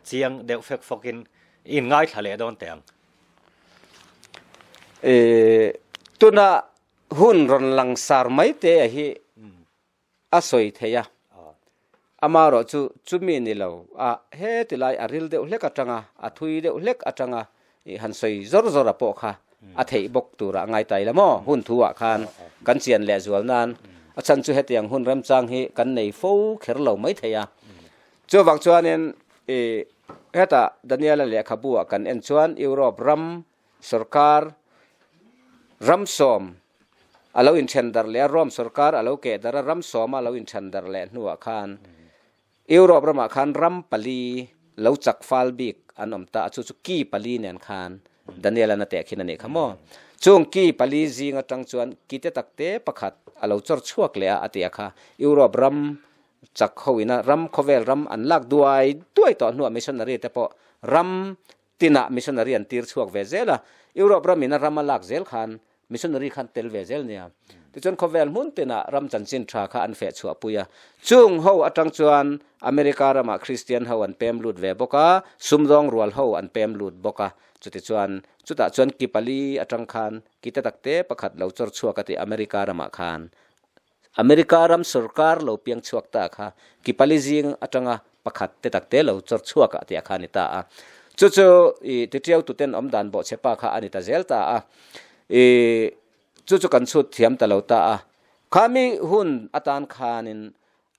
S1: chiang deuh fek fawkin in ngaithla leh dawn teh ang.
S2: Tuna hun rawn langsar mai te a hi a sawi thei a, amaherawh chu chumi ni lo a heti lai a ril deuh hlek atanga a thui deuh hlek atanga han sawi zawr zawr a pawh kha. a theih bawk turah ngai ta ila maw? Hun thu ah khan kan chian leh zual nan a chhan chu hetiang hun remchang hi kan nei fo kher lo mai thei a. Chuvang chuanin i hetah Daniela lehkhabu ah kan en chuan Europe ram sorkar ram sawm a lo inthen darh leh a, Rome sorkar a lo keh darh a, ram sawma a lo inthen darh leh hnuah khan Europe ramah khan ram pali lo chak fal bik an awm ta a, chu chu ki pali nen khan Daniel an a teh khin a nih kha maw. Chung ki pali zing atang chuan ki te tak te pakhat a lo chawr chhuak leh a a ti a kha. Europe ram chak ho ina ram khawvel ram an lak duai duai tawh hnuah missionary te pawh ram tinah missionary an tir chhuak ve zel a, Europe ram in a ram a lak zel khan missionary khan tel ve zel nia. Tichuan khawvel hmun tinah ram chanchin tha kha an feh chhuah pui a, chung ho atang chuan America ramah Christian ho an pem lut ve bawk a, sumdawng rual ho an pem lut bawk a, chutichuan chutah chuan ki pali atang khan ki te takte pakhat lo chawr chhuak a ti America ramah khan America ram sorkar lo piang chhuak ta kha Kipali zing atanga pakhat te takte lo chawr chhuak ah tih a kha a ni ta a. Chu chu i titiau tuten awm dan bawhchhe pa kha a ni ta zel ta a. I chu chu kan chhut thiam ta lo ta a. Khami hun atan khanin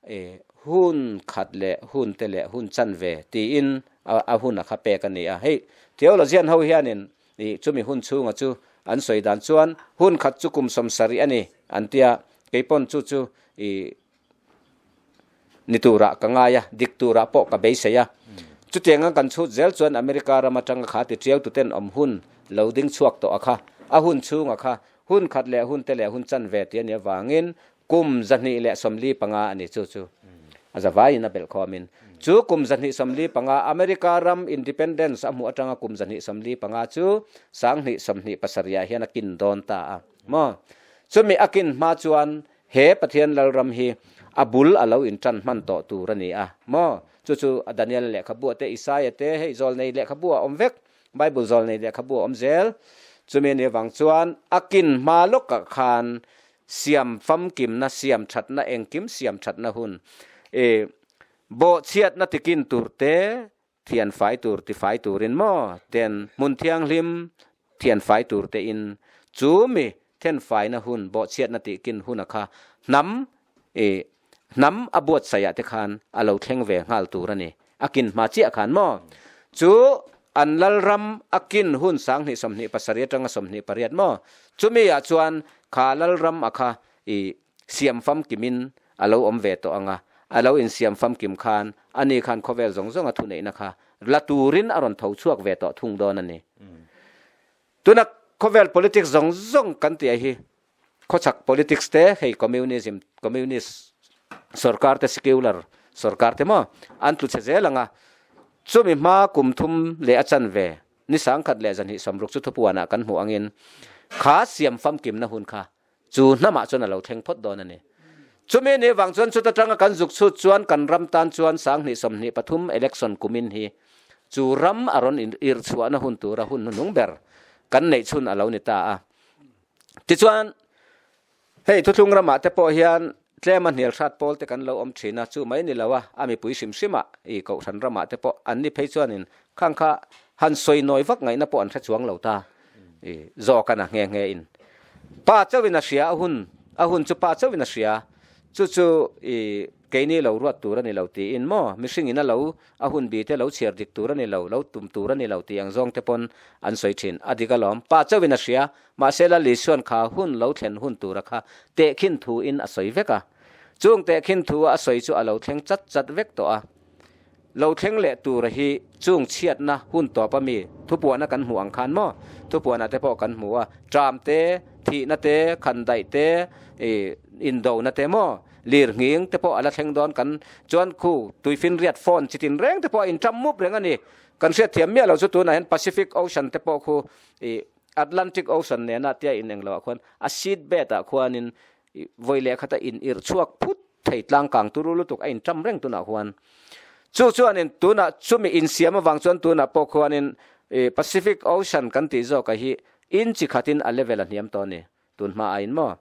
S2: i hun khat leh hun te leh hun chanve tiin a hun a kha pek a ni a. Hei theologian ho hianin I chumi hun chhunga chu an sawi dan chuan hun khat chu kum 70 a ni an tia, keipawn chu chu i ni turah ka ngai a, dik turah pawh ka beisei a. Chutianga kan chhut zel chuan America ram atanga kha ti tiau tuten awm hun lo ding chhuak tawh a kha, a hun chhunga kha hun khat leh hun te leh hun chanve ti a nih avangin Kum 245 a ni chu chu a zavaiin a belh khawmin chu kum 245 America ram independence a hmuh atanga kum 245 chu 2027 ah hian a kin dawn ta a maw. Chumi a kin hma chuan he Pathian Lalram hi a bul a lo intan hman tawh tur a ni a maw. Chu chu Daniel lehkhabu te Isaia te hei zawlnei lehkhabu a awm vek Bible zawlnei lehkhabu a awm zel. Chumi a nih avang chuan a kin hma lawkah khan Siam famkimna, siam thatna, engkim siam thatna hun. I bawhchhiatna tikin tur te, thian fai tur ti fai turin maw ten hmun thianghlim thian fai tur te in chu mi then faina hun, bawhchhiatna tihkin hun a kha hnam i hnam a buatsaih ah te khan a lo thleng ve nghal tur a ni. A kin hma chiah khan maw? Chu an lalram a kin hun 2027 atanga 28 maw? Chumi ah chuan kha lalram a kha i siam famkimin a lo awm ve tawh ang a, a lo insiam famkim khan ani khan khawvel zawng zawng a thuneihna kha la turin a rawn tho chhuak ve tawh thung dawn a ni. Tuna khawvel politics zawng zawng kan tih ah hi Khawchhak politics te hei communism, communist sorkar te secular sorkar te maw an tlu chhe zel ang a, chumi hma kum thum leh a chanve ni 1060 chu thupuanah kan hmuh angin kha siam famkimna hun kha chu hnamah chuan a lo thleng phawt dawn a ni. Chumi ni vang chuan chuta tanga kan zuk chhut chuan kan ram tan chuan 2023 election kumin hi chu ram a rawn irhchhuahna hun tura hun hnuhnung ber kan neih chhun a lo ni ta a. Tichuan, hei thuthlung ramah te pawh hian tlema hnial hrat pawl te kan lo awm thin a, chu mai ni lo a, a mipui hrim hrimah i kohhran ramah te pawh an ni phei chuanin khang kha han sawi nawi vak ngaihna pawh an hre chuang lo ta i zawk a na nghe nghe in. Pa chauhin a hria a hun, a hun chu pa chauhin a hria, chu chu i keini lo ruat tur a ni lo tiin maw mihringin a lo A hun bi te lo chhiar dik tur a ni lo, lo tum tur a ni lo tih ang zawng te pawn an sawi thin. A dik alawm. Pa chauhin a hria. Mahse Lal Isuan kha hun lo thlen hun tura kha tehkhin thu in a sawi vek a. Chung tehkhin thu a sawi chu a lo thleng chat chat vek tawh a. Lo thleng leh tura hi chung chhiatna hun tawp a mi thupuahna kan hmuh ang khan maw? Thupuahna te pawh kan hmu a. Tram te, thihna te, khandaih te, indona te maw? Lir nghing te pawh a la thleng dawn kan chuan khu tuifinriat phone chi tin reng te pawh a inṭam mup reng a ni. Kan hriatthiam miah lo chu tunah hian Pacific Ocean te pawh khu ih Atlantic Ocean nena tia in englo ah khuan a seed bed ah khuanin ih vawi leh khata in irh chhuak phut thei tlangkang turu lutuk a inṭam reng tunah khuan. Chu chuanin tunah chumi insiam avang chuan tunah pawh khuanin ih Pacific Ocean kan tih zawkah hi inchi khatin a level a hniam tawh a ni. Tun hma aiin maw?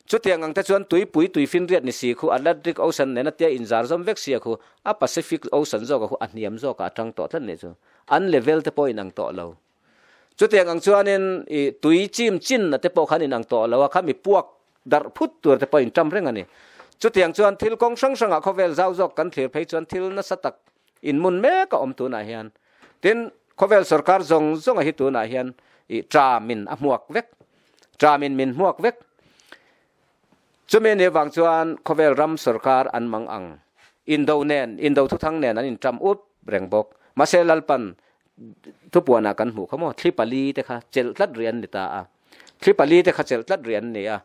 S2: Chutiang ang te chuan tuipui tuifinriat ni si khu Atlantic Ocean nena tia inzar zawm vek sia khu a Pacific Ocean zawkah khu a hniam zawkah a tang tawh tlat nih chu. An level te pawh inang tawh lo. Chutiang ang chuanin i tui chim chin a te pawh khan inang tawh lo a, khami puak darh phut tur te pawh inṭam reng a ni. Chutiang chuan thil kawng hrang hrangah khawvel zau zawk kan thlir phei chuan thil nasa tak inmun mek a awm tunah hian. Tin, khawvel sorkar zawng zawnga hi tunah hian i ṭamin a hmuak vek, ṭamin min hmuak vek. Chumi ni vang chuan khawvel ram sorkar an mang ang. Indo nen, indo thuthang nen an inṭam up reng bawk. Mahse Lalpan thupuanah kan hmuh kha maw, thli pali te kha chelh tlat rih an ni ta a. Thli pali te kha chelh tlat rih an ni a.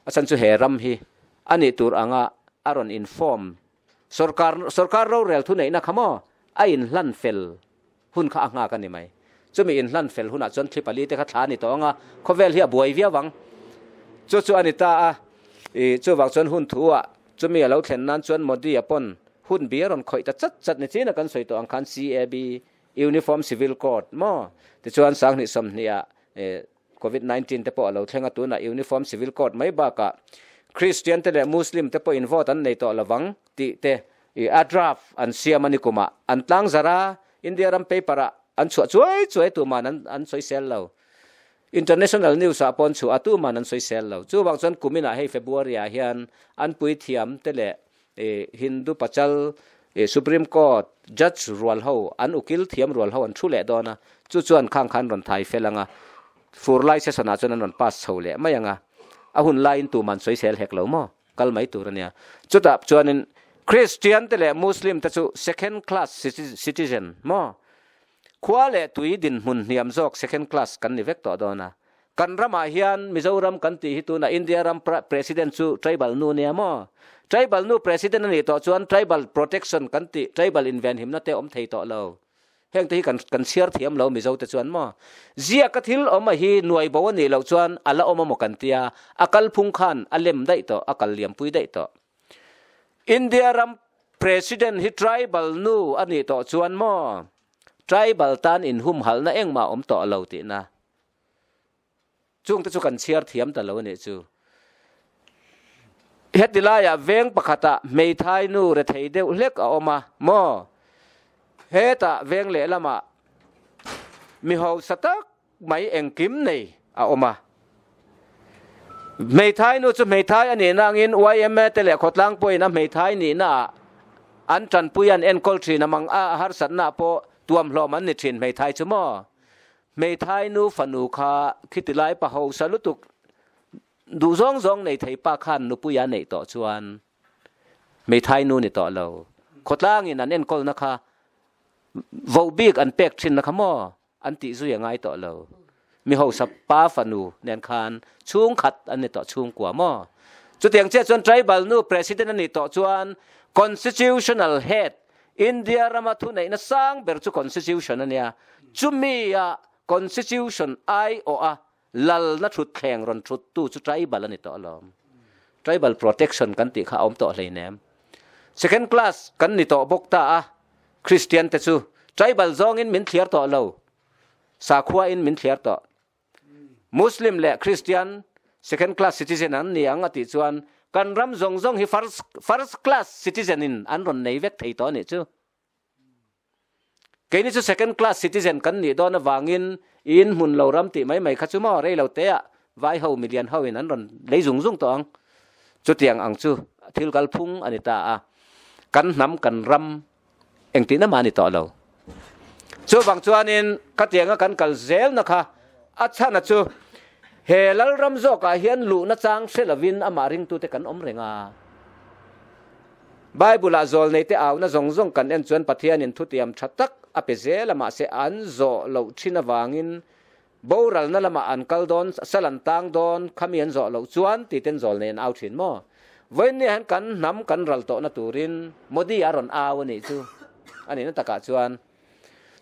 S2: A chhan chu he ram hi a nih tur anga a rawn inform sorkar, sorkar rorel thuneihna kha maw a inhlan fel hun kha a nghak a ni mai. Chumi inhlan fel hunah chuan thli pali te kha thla a ni tawh ang a, khawvel hi a buai viau ang. Chu chu a ni ta a, ih chuvang chuan hun thu ah chumi a lo thlen nan chuan Modi-a pawn hun bi a rawn khawih ta chat chat ni chin a kan sawi tawh ang khan CAB, Uniform Civil Code, maw? Tichuan sanghnih sawmhnih ah ih Covid 19 te pawh a lo thleng a, tunah Uniform Civil Code mai bakah Christian te leh Muslim te pawhin vote an nei tawh lovang tih te i a draft an siam a ni kumah an tlang zarh a, India ram paper ah an chhuah chuai chuai tuman an an sawisel lo. International news ah pawh an chhuah a tuman an sawisel lo. Chuvang chuan kuminah hei February ah hian an puithiam te leh I Hindu pachal i Supreme Court Judge rual ho an ukil thiam rual ho an thu leh dawn a, chu chuan khang khan rawn thai fel ang a, fur lai session ah chuan an rawn pass chho leh mai ang a, a hun laiin tuman sawisel hek lo maw, kal mai tur a nia. Chutah chuanin Christian te leh Muslim te chu second class citizen maw, khua leh tui dinhmun hniam zawk second class kan ni vek tawh dawn a, Kan ramah hian Mizoram kan tih hi tunah India ram President chu tribal nu nia maw? Tribal nu President a nih tawh chuan tribal protection kan tih tribal invenhimna te awm thei tawh lo. Heng te hi kan kan chhiar thiam lo Mizo te chuan maw? Ziaka thil awm a hi nuai bo a nih loh chuan a la awm a maw kan tia, a kalphung khan a lem daih tawh, a kal liampui daih tawh. India ram President hi tribal nu a nih tawh chuan maw? Tribal tan inhumhalhna engmah awm tawh lo tihna. Chungte chu kan chhiar thiam ta lo a nih chu. Heti laiah veng pakhatah hmeithai nu rethei deuh hlek a awm a maw? Hetah veng lehlamah mi hausa tak mai engkim nei a awm a. Hmeithai nu chu hmeithai a nihna angin yma te leh khawtlang pawhin a hmeithai nihnaah an tanpui an enkawl thin a mang a harsatna pawh tuamhlawm an ni thin hmeithai chu maw? Hmeithai nu fanu kha khiti lai pa hausa lutuk duh zawng zawng nei thei pa khan nupui a neih tawh chuan hmeithai nu ni tawh lo. Khawtlangin an enkawlna kha voh bik an pek thinna kha maw an tih zui a ngai tawh lo. Mi hausa pa fanu nen khan chhungkhat an ni tawh chhungkua maw. Chutiang chiah chuan tribal nu president a nih tawh chuan constitutional head India rama thuneihna sang ber chu Constitution a nia. Chumi a Constitution aiawh a lalna thutthleng rawn thuttu chu tribal a ni tawh alawm. Tribal protection kan tih kha a awm tawh hleinem. Second class kan ni tawh bawk ta a, Christian te chu tribal zawngin min thliar tawh lo, sakhua in min thliar tawh. Muslim leh Christian second class citizen an ni ang a tih chuan kan ram zawng zawng hi first first class citizen in an rawn nei vek thei tawh a nih chu. Keini chu second class citizen kan nih dawn avangin in hmun lo ram tih mai mai kha chu maw rei lo te ah vai ho milian ho in an rawn lei zung zung tawh ang. Chutiang ang chu thil kalphung a ni ta a. Kan hnam kan ram Engtihna mah a ni tawh lo. Chuvang chuanin khatianga kan kal zelna kha a chhana chu he Lalram zawkah hian luhna chang hre lovin amah ringtute kan awm reng a. Bible-ah zawlneite auna zawng zawng kan en chuan Pathianin thutiam tha tak a pe zel a mahse an zawh loh thin avangin boralna lamah an kal dawn, sal an tang dawn, khami an zawh loh chuan tih ten zawlnei an au thin maw? Vawiin hian kan hnam kan ral tawhna turin Modi a rawn au a nih chu a nihna takah chuan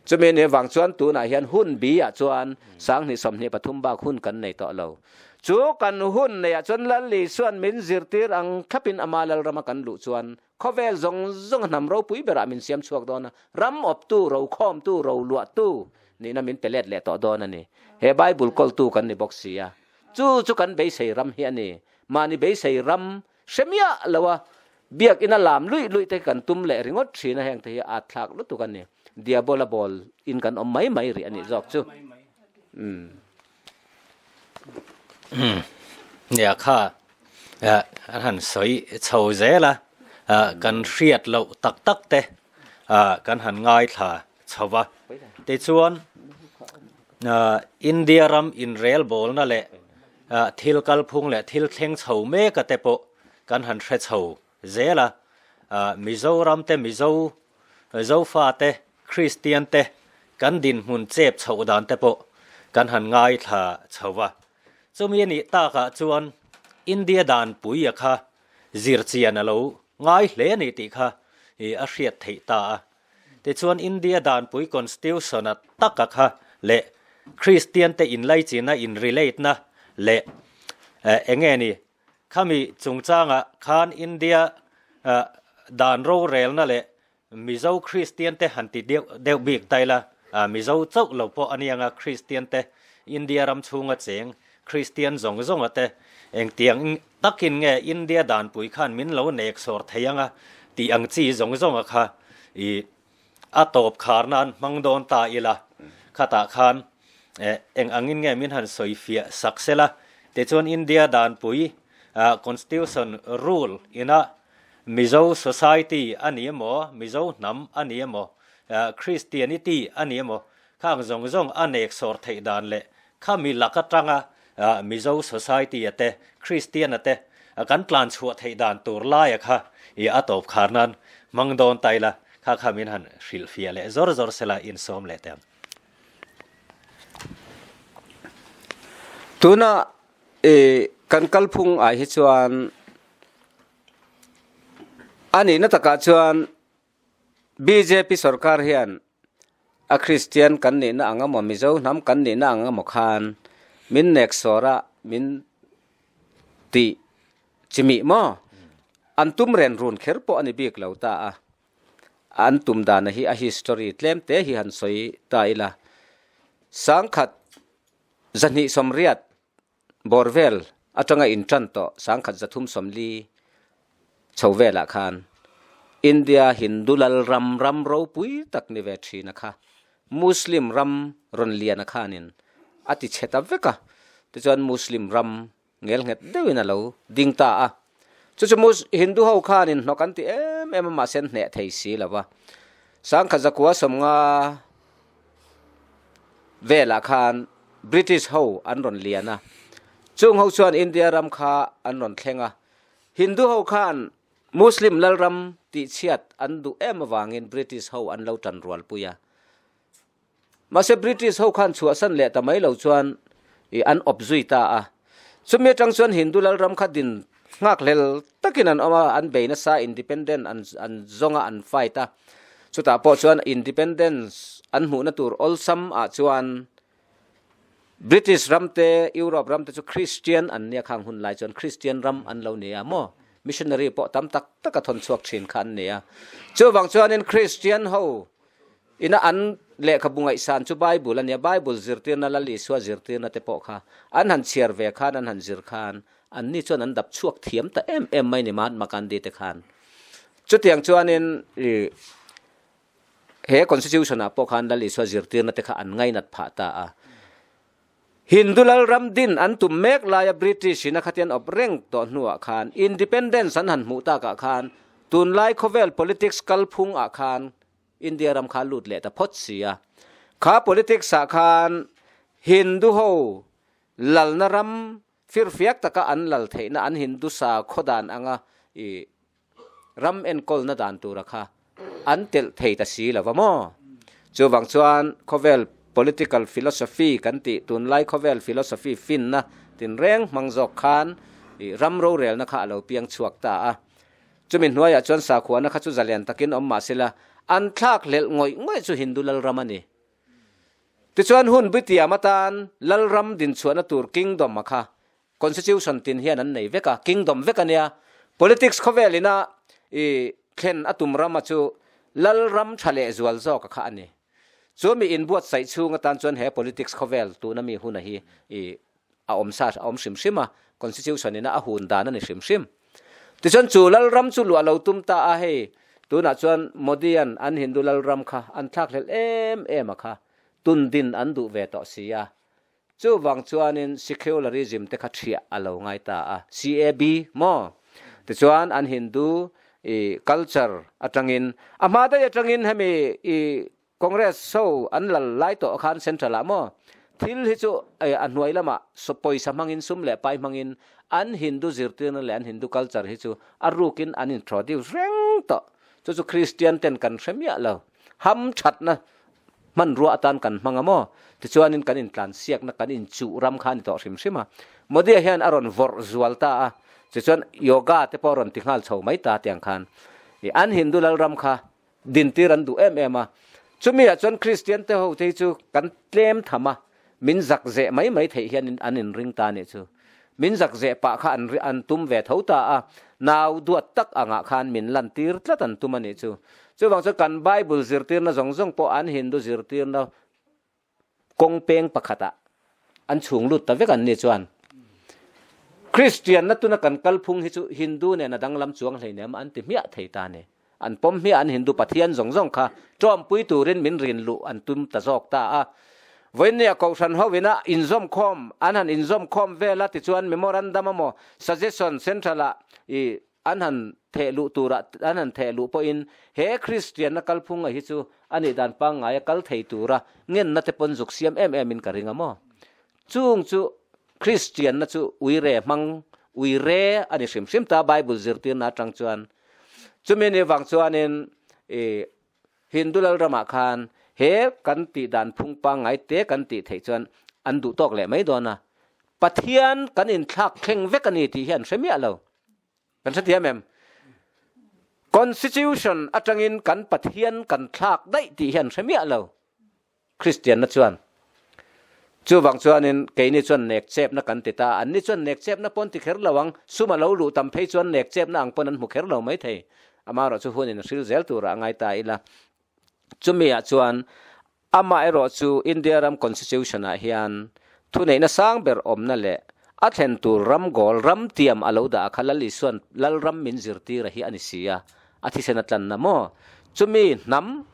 S2: chumi ni vang chuan tunah hian hun bi ah chuan sanghnih 23 bak hun kan nei tawh lo. Chu kan hun neiah chuan Lal Isuan min zirtir ang thlapin ama Lalrama kan luh chuan khawvel zawng zawng a hnam ropui berah min siam chhuak dawn a, ram awptu, rokhawmtu, roluahtu nihna min pe let leh tawh dawn a ni. He Bible kawltu kan ni bawk si a, chu chu kan beisei ram hi a ni. Mahni beisei ram hre miah lo a, biakina lam luih luih te kan tum leh ringawt thin a, heng te hi a at thlak lutuk a ni. Diabola ball in kan awm mai mai rih a nih zawk chu. Umm.
S1: Umm. Nia kha an han sawi chho zel a, kan hriat loh tak tak te kan han ngaithla chho va. Tichuan India ram inrelbawlna leh thil kalphung leh thil thleng chho mek a te pawh kan han hre chho zel a. Mizoram te Mizo Zofa te Kristian te kan dinhmun chep chhoh dan te pawh kan han ngaithla chho va. Chumi a nih takah chuan India danpui a kha zirchian a lo ngai hle a ni tih kha a hriat theih ta a. Tichuan India danpui Constitution a taka kha leh Kristian te inlaichinna, in relate na leh eng nge ni khami chungchangah khan India dan rorelna leh Mizo Kristian te han ti deuh deuh bik ta ila, Mizo chauh lo pawh a nia nga Kristian te India ram chhunga cheng Kristian zawng zawnga te engtiang takin nge India danpui khan min lo nek sawr thei anga tih ang chi zawng zawnga kha i a tawp khar nan hmang dawn ta ila, khatah khan eng angin nge min han sawi fiah sak sela, tichuan India danpui Constitution rule ina Mizo society a ni emaw, Mizo hnam a ni emaw, Christianity a ni emaw, khang zawng zawng a nek sawr theih dan leh khami lak atanga Mizo society a te, Christian a te kan tlan chhuah theih dan tur laia kha i a tawp khar nan hmang dawn ta ila, kha kha min han hrilhfiah leh zawr zawr sela insawm leh teh ang.
S2: Tuna i kan kalphung ah hi chuan A nihna takah chuan bjp sorkar hian a Kristian kan nihna ang emaw Mizo hnam kan nihna ang emaw khan min nek sawr a min tih chimih maw? An tum ren run kher pawh a ni bik lo ta a, an tum dana hi a history tlem te hi han sawi ta ila. Sangkhat zahnih sawmriat Bawr vel atanga intan tawh 1340 chho velah khan India Hindu lal ram ram ropui tak ni ve thin a kha Muslim ram rawn lian a khanin a ti chhe ta vek a, tichuan Muslim ram ngel nghet deuhin a lo ding ta a. Chu chu Hindu ho khanin hnawk an ti em em a mahse an hneh thei si lo va. 1950 velah khan British ho an rawn lian a, chung ho chuan India ram kha an rawn thleng a, Hindu ho khan Muslim lalram tihchhiat an duh em avangin British ho an lo tan rualpui a. Mahse British ho khan chhuahsan leh ta mai lo chuan an awp zui ta a. Chumi atang chuan Hindu lalram kha din nghakhlel takin an awm a, an bei nasa, independent an an zawng a, an fight a. Chutah pawh chuan independence an hmuhna tur awlsam ah chuan British ram te, Europe ram te chu Christian an nia khang hun lai chuan Christian ram an lo ni a maw? Missionary pawh tam tak tak a thawn chhuak thin kha an ni a. Chuvang chuanin Christian ho ina an lehkhabu ngaihsan chu Bible a nia, Bible zirtirna Lal Isua zirtirna te pawh kha an han chhiar ve khan an han zir khan anni chuan an dap chhuak thiam ta em em mai ni Mahatma Gandhi te khan. Chutiang chuanin i he constitution ah pawh khan Lal Isua zirtirna te kha an ngainat phah ta a. Hindu lal ram din an tum mek laia British in a khatian awp reng tawh hnuah khan independence an han hmuh takah khan tunlai khawvel politics kalphung ah khan India ram kha lut leh ta phawt si a. Kha politics ah khan Hindu ho lalna ram firfiak taka an lal theihna an Hindu sakhaw dan anga i ram enkawlna dan tura kha an telh thei ta si lo va maw? Chuvang chuan khawvel political philosophy kan tih tunlai khawvel philosophy finna tinreng hmang zawk khan i ram rorelna kha a lo piang chhuak ta a. Chumi hnuaiah chuan sakhuana kha chu zalian takin awm mah sela an thlak hlelh ngawih ngawih chu Hindu lalram a ni. Tichuan hun bitiam atan lalram dinchhuahna tur kingdom a kha Constitution tin hian an nei vek a, kingdom vek a nia. Politics khawvel ina i thlen a tum rama chu lal ram tha leh zual zawk a kha a ni. Chu mi inbuatsaih chhung atan chuan he politics khawvel tuna mi huna hi i a awm sa a awm hrim hrim a, constitution ina a hun dan a ni hrim hrim. Tichuan chu lal ram chu luah lo tum ta a, hei tunah chuan Modi-a'n an Hindu lal ram kha an thlakhlelh em em a kha, tun din an duh ve tawh si a. Chuvang chuanin secularism te kha thiah a lo ngai ta a, CAB maw? Tichuan an Hindu i culture atangin, a hma daih atangin hemi i Congress ho an lal lai tawh khan central ah maw thil hi chu a hnuai lamah pawisa hmangin sum leh pai hmangin an Hindu zirtirna leh an Hindu culture hi chu a rukin an introduce reng tawh. Chu chu Christian ten kan hre miah lo. Ham thatna hmanrua atan kan hmang a maw? Tichuanin kan intlansiakna kan inchuh ram kha a ni tawh hrim hrim a. Modi-a hian a rawn vawrh zual ta a, tichuan yoga te pawh a rawn ti nghal chho mai ta tiang khan an Hindu lalram kha dintir an duh em em a. Chumi-ah chuan Kristian te ho te hi chu kan tlem tham a, min zak zeh mai mai theih hian an inring ta a nih chu. Min zak zeh pah kha an an tum ve tho ta a, nau duat tak angah khan min lantir tlat an tum a nih chu. Chuvang chuan kan Bible zirtirna zawng zawng pawh an Hindu zirtirna kawng peng pakhatah an chhung lut ta vek an ni chuan. Kristianna tuna kan kalphung hi chu Hindu nen a danglam chuang hleinem an ti hmiah thei ta a ni. An pawm hmiah an Hindu pathian zawng zawng kha ṭawmpui turin min rin luh an tum ta zawk ta a. Vawinia Kohhran ho ina inzawmkhawm an han inzawmkhawm vel a tichuan memorandum emaw suggestion central ah i an han theh luh turah an han theh luh pawhin he Kristianna kalphunga hi chu a nih dan pangngaia kal thei tura ngenna te pawn zuk siam em em in ka ring a maw. Chung chu Kristianna chu uire hmang uire a ni hrim hrim ta Bible zirtirna atang chuan. Chumi ni vang chuanin i Hindu lalramah khan he kan tih dan phung pangngai te kan tih theih chuan an duh tawk leh mai dawn a. Pathian kan inthlak thleng vek a ni tih hi an hre miah lo. Kan hrethiam em? Constitution atangin kan Pathian kan thlak daih tih hi an hre miah lo. Kristianna chuan, Chuvang chuanin keini chuan nek chepna kan ti ta, anni chuan nek chepna pawn ti kher lo ang, sum a lo luh tam phei chuan nek chepna ang pawn an hmu kher lo mai thei. Amaherawh chu hunin a hril zel turah a ngai ta ila. Chumi ah chuan amaherawh chu India ram Constitution ah hian thuneihna sang ber awmna leh a thlen tur ram goal ram tiam a lo dah a kha Lal Isuan Lalram min zirtir a hi a ni si a, a thisen a tlanna maw? Chumi hnam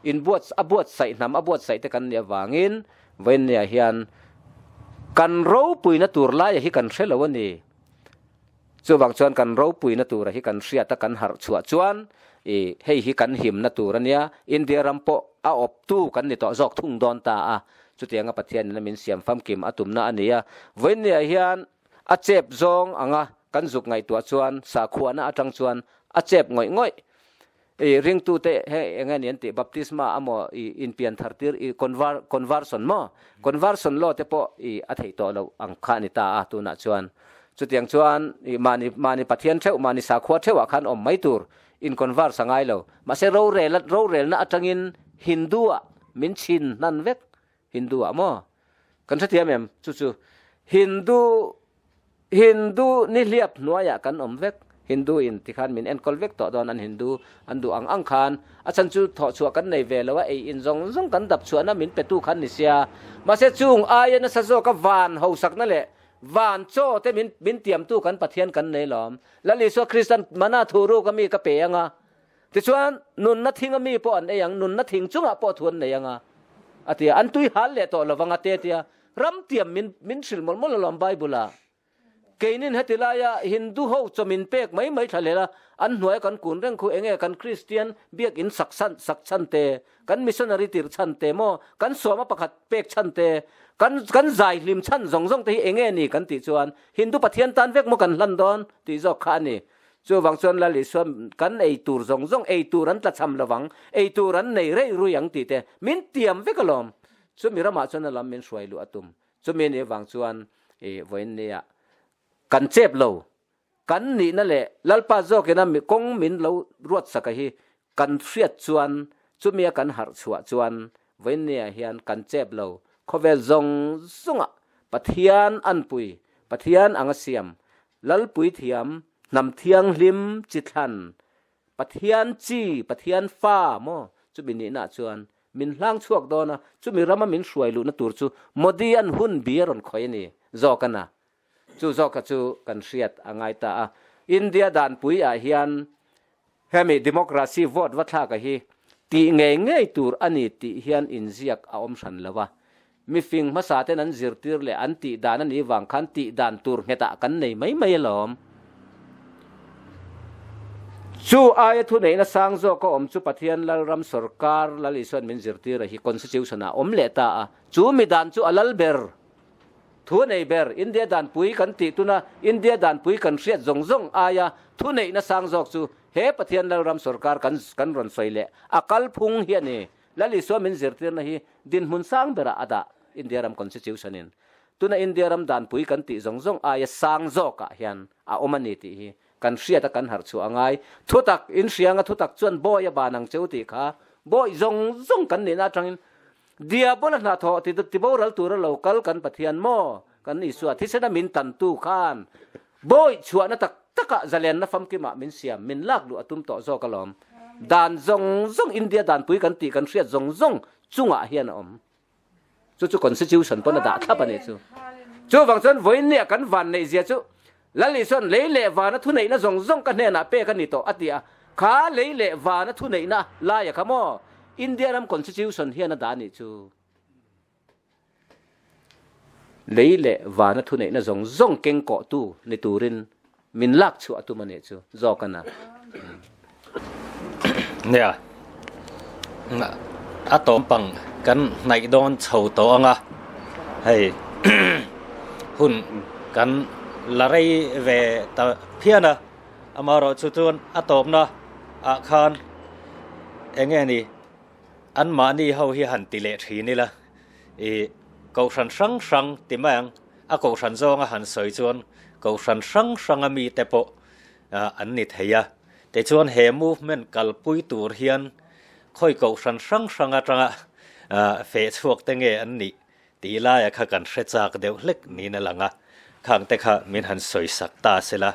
S2: Inbuat a buatsaih hnam a buatsaih te kan nih avangin vawiinniah hian kan ropuina tur laia hi kan hre lo a ni. Chuvang chuan kan ropuina tura hi kan hriat a kan harh chhuah chuan i hei hi kan himna tur a nia, India ram pawh a awptu kan ni tawh zawk thung dawn ta a, chutianga Pathianin a min siam famkim a tumna a ni a. Vawiinniah hian a chep zawng anga kan zuk ngaihtuah chuan sakhuana atang chuan a chep ngawih ngawih. I ringtute he eng nge ni an tih baptisma amaw i inpian thar tir i conver conversion maw conversion law te pawh i a theih tawh loh ang kha a ni ta a tunah chuan chutiang chuan i mahni mahni Pathian theuh mahni sakhua theuhah khan awm mai tur in converse a ngai lo mahse rorel rorelna atangin Hindu ah min chhin hnan vek Hindu ah maw kan hrethiam em chu chu Hindu Hindu nihliap hnuaiah kan awm vek. Hindu in tikhan min enkawl vek tawh dawn an Hindu an duh ang ang khan. A chhan chu thawhchhuah kan nei ve lo a, ei in zawng zawng kan dap chhuahna min petu khan ni sia. Mahse chung aia nasa zawka van hosakna leh van chaw te min min tiamtu kan Pathian kan nei lawm. Lal Isua Kristan mana thu ruk a mi ka pe ang a. Tichuan nunna thing a mi pawh an ei ang, nunna thing chungah pawh thu an nei ang a. A ti a, an tui hal leh tawh lovang a te a ti a. Ram tiam min min hrilh mawlh mawlh alawm Bible ah. Keinin heti laia Hindu ho chaw min pek mai mai thla lel a, an hnuaia kan kun reng khu enge kan Kristian biakin sak san sak chhan te, kan missionary tir chhan te maw, kan suama pakhat pek chhan te, kan kan zai hlim chhan zawng zawng te hi enge ni kan tih chuan Hindu Pathian tan vek maw kan hlan dawn tih zawk kha a ni. Chuvang chuan Lal Isua kan ei tur zawng zawng ei tur an tlachham lovang, ei tur an nei rei rui ang tih te min tiam vek alawm. Chumi ramah chuan a lam min hruai luh a tum. Chumi nih avang chuan i vawiin nia kan chep lo, kan nihna leh Lalpa zawkina kawng min lo ruat saka hi kan hriat chuan chumia kan harh chhuah chuan vawiin nia hian kan chep lo. Khawvel zawng zawngah Pathian anpui, Pathian anga siam, Lalpui thiam, hnam thianghlim chi thlan, Pathian chi, Pathian fa maw? Chumi nihna chuan min hlang chhuak dawn a, chumi rama min hruai luhna tur chu Modi an hun bi a rawn khawih a ni zawk a na. Chu zawka chu kan hriat a ngai ta a. India danpui ah hian hemi democracy vote va thlak a hi tih ngei ngei tur a ni tih hian inziak a awm hran lo a. Mi fing hmasa ten an zirtir leh an tih dan a nih vang khan tih dan tur nghetah kan nei mai mai alawm. Chu aia thuneihna sang zawk a awm chu Pathian Lalram sawrkar Lal Isuan min zirtir a hi Constitution ah awm leh ta a, chu mi dan chu a lal ber, thu nei ber, India danpui kan tih tuna India danpui kan hriat zawng zawng aia thuneihna sang zawk chu he Pathian Lalram sawrkar kan kan rawn sawi leh a kalphung hi a ni. Lal Isua min zirtirna hi dinhmun sang berah a dah India ram Constitution in. Tuna India ram danpui kan tih zawng zawng aia sang zawkah hian a awm a ni tih hi kan hriat a kan harh chhuah a ngai. Thutak in hrianga thutak chuan bawi a ban ang cheu tih kha bawi zawng zawng kan nihna atangin Diabola hnathawh ti ti boral tura lo kal kan Pathian maw kan Isua thisena min tantu khan bawi chhuahna tak takah zalenna famkimah min siam min lak luh a tum tawh zawk alawm. Dan zawng zawng India danpui kan tih kan hriat zawng zawng chungah hian a awm. Chu chu constitution pawn a dah thlap a nih chu. Chuvang chuan vawiinnia kan van neih zia chu Lal Isuan lei leh vana thuneihna zawng zawng ka hnenah pek a ni tawh a ti a, kha lei leh vana thuneihna laia kha maw India ram constitution hian a dah a nih chu. Lei leh vana thuneihna zawng zawng keng kawhtu ni turin min lak chhuah a tum a nih chu zawk a na.
S1: Nia, a tawm pang kan hnaih dawn chho tawh ang a, hei hun kan la rei ve ta phian a, amaherawhchu chuan a tawpna ah khan eng nge ni anmahni ho hi han ti leh thin ila ih kohhran hrang hrang ti mai ang. A kohhran zawnga han sawi chuan kohhran hrang hranga mite pawh an ni thei a. Tichuan he movement kalpui tur hian khawi kohhran hrang hrang atanga feh chhuak te nge an nih tih laia kha kan hre chak deuh hlek niin a lang a. Khang te kha min han sawi sak ta sela.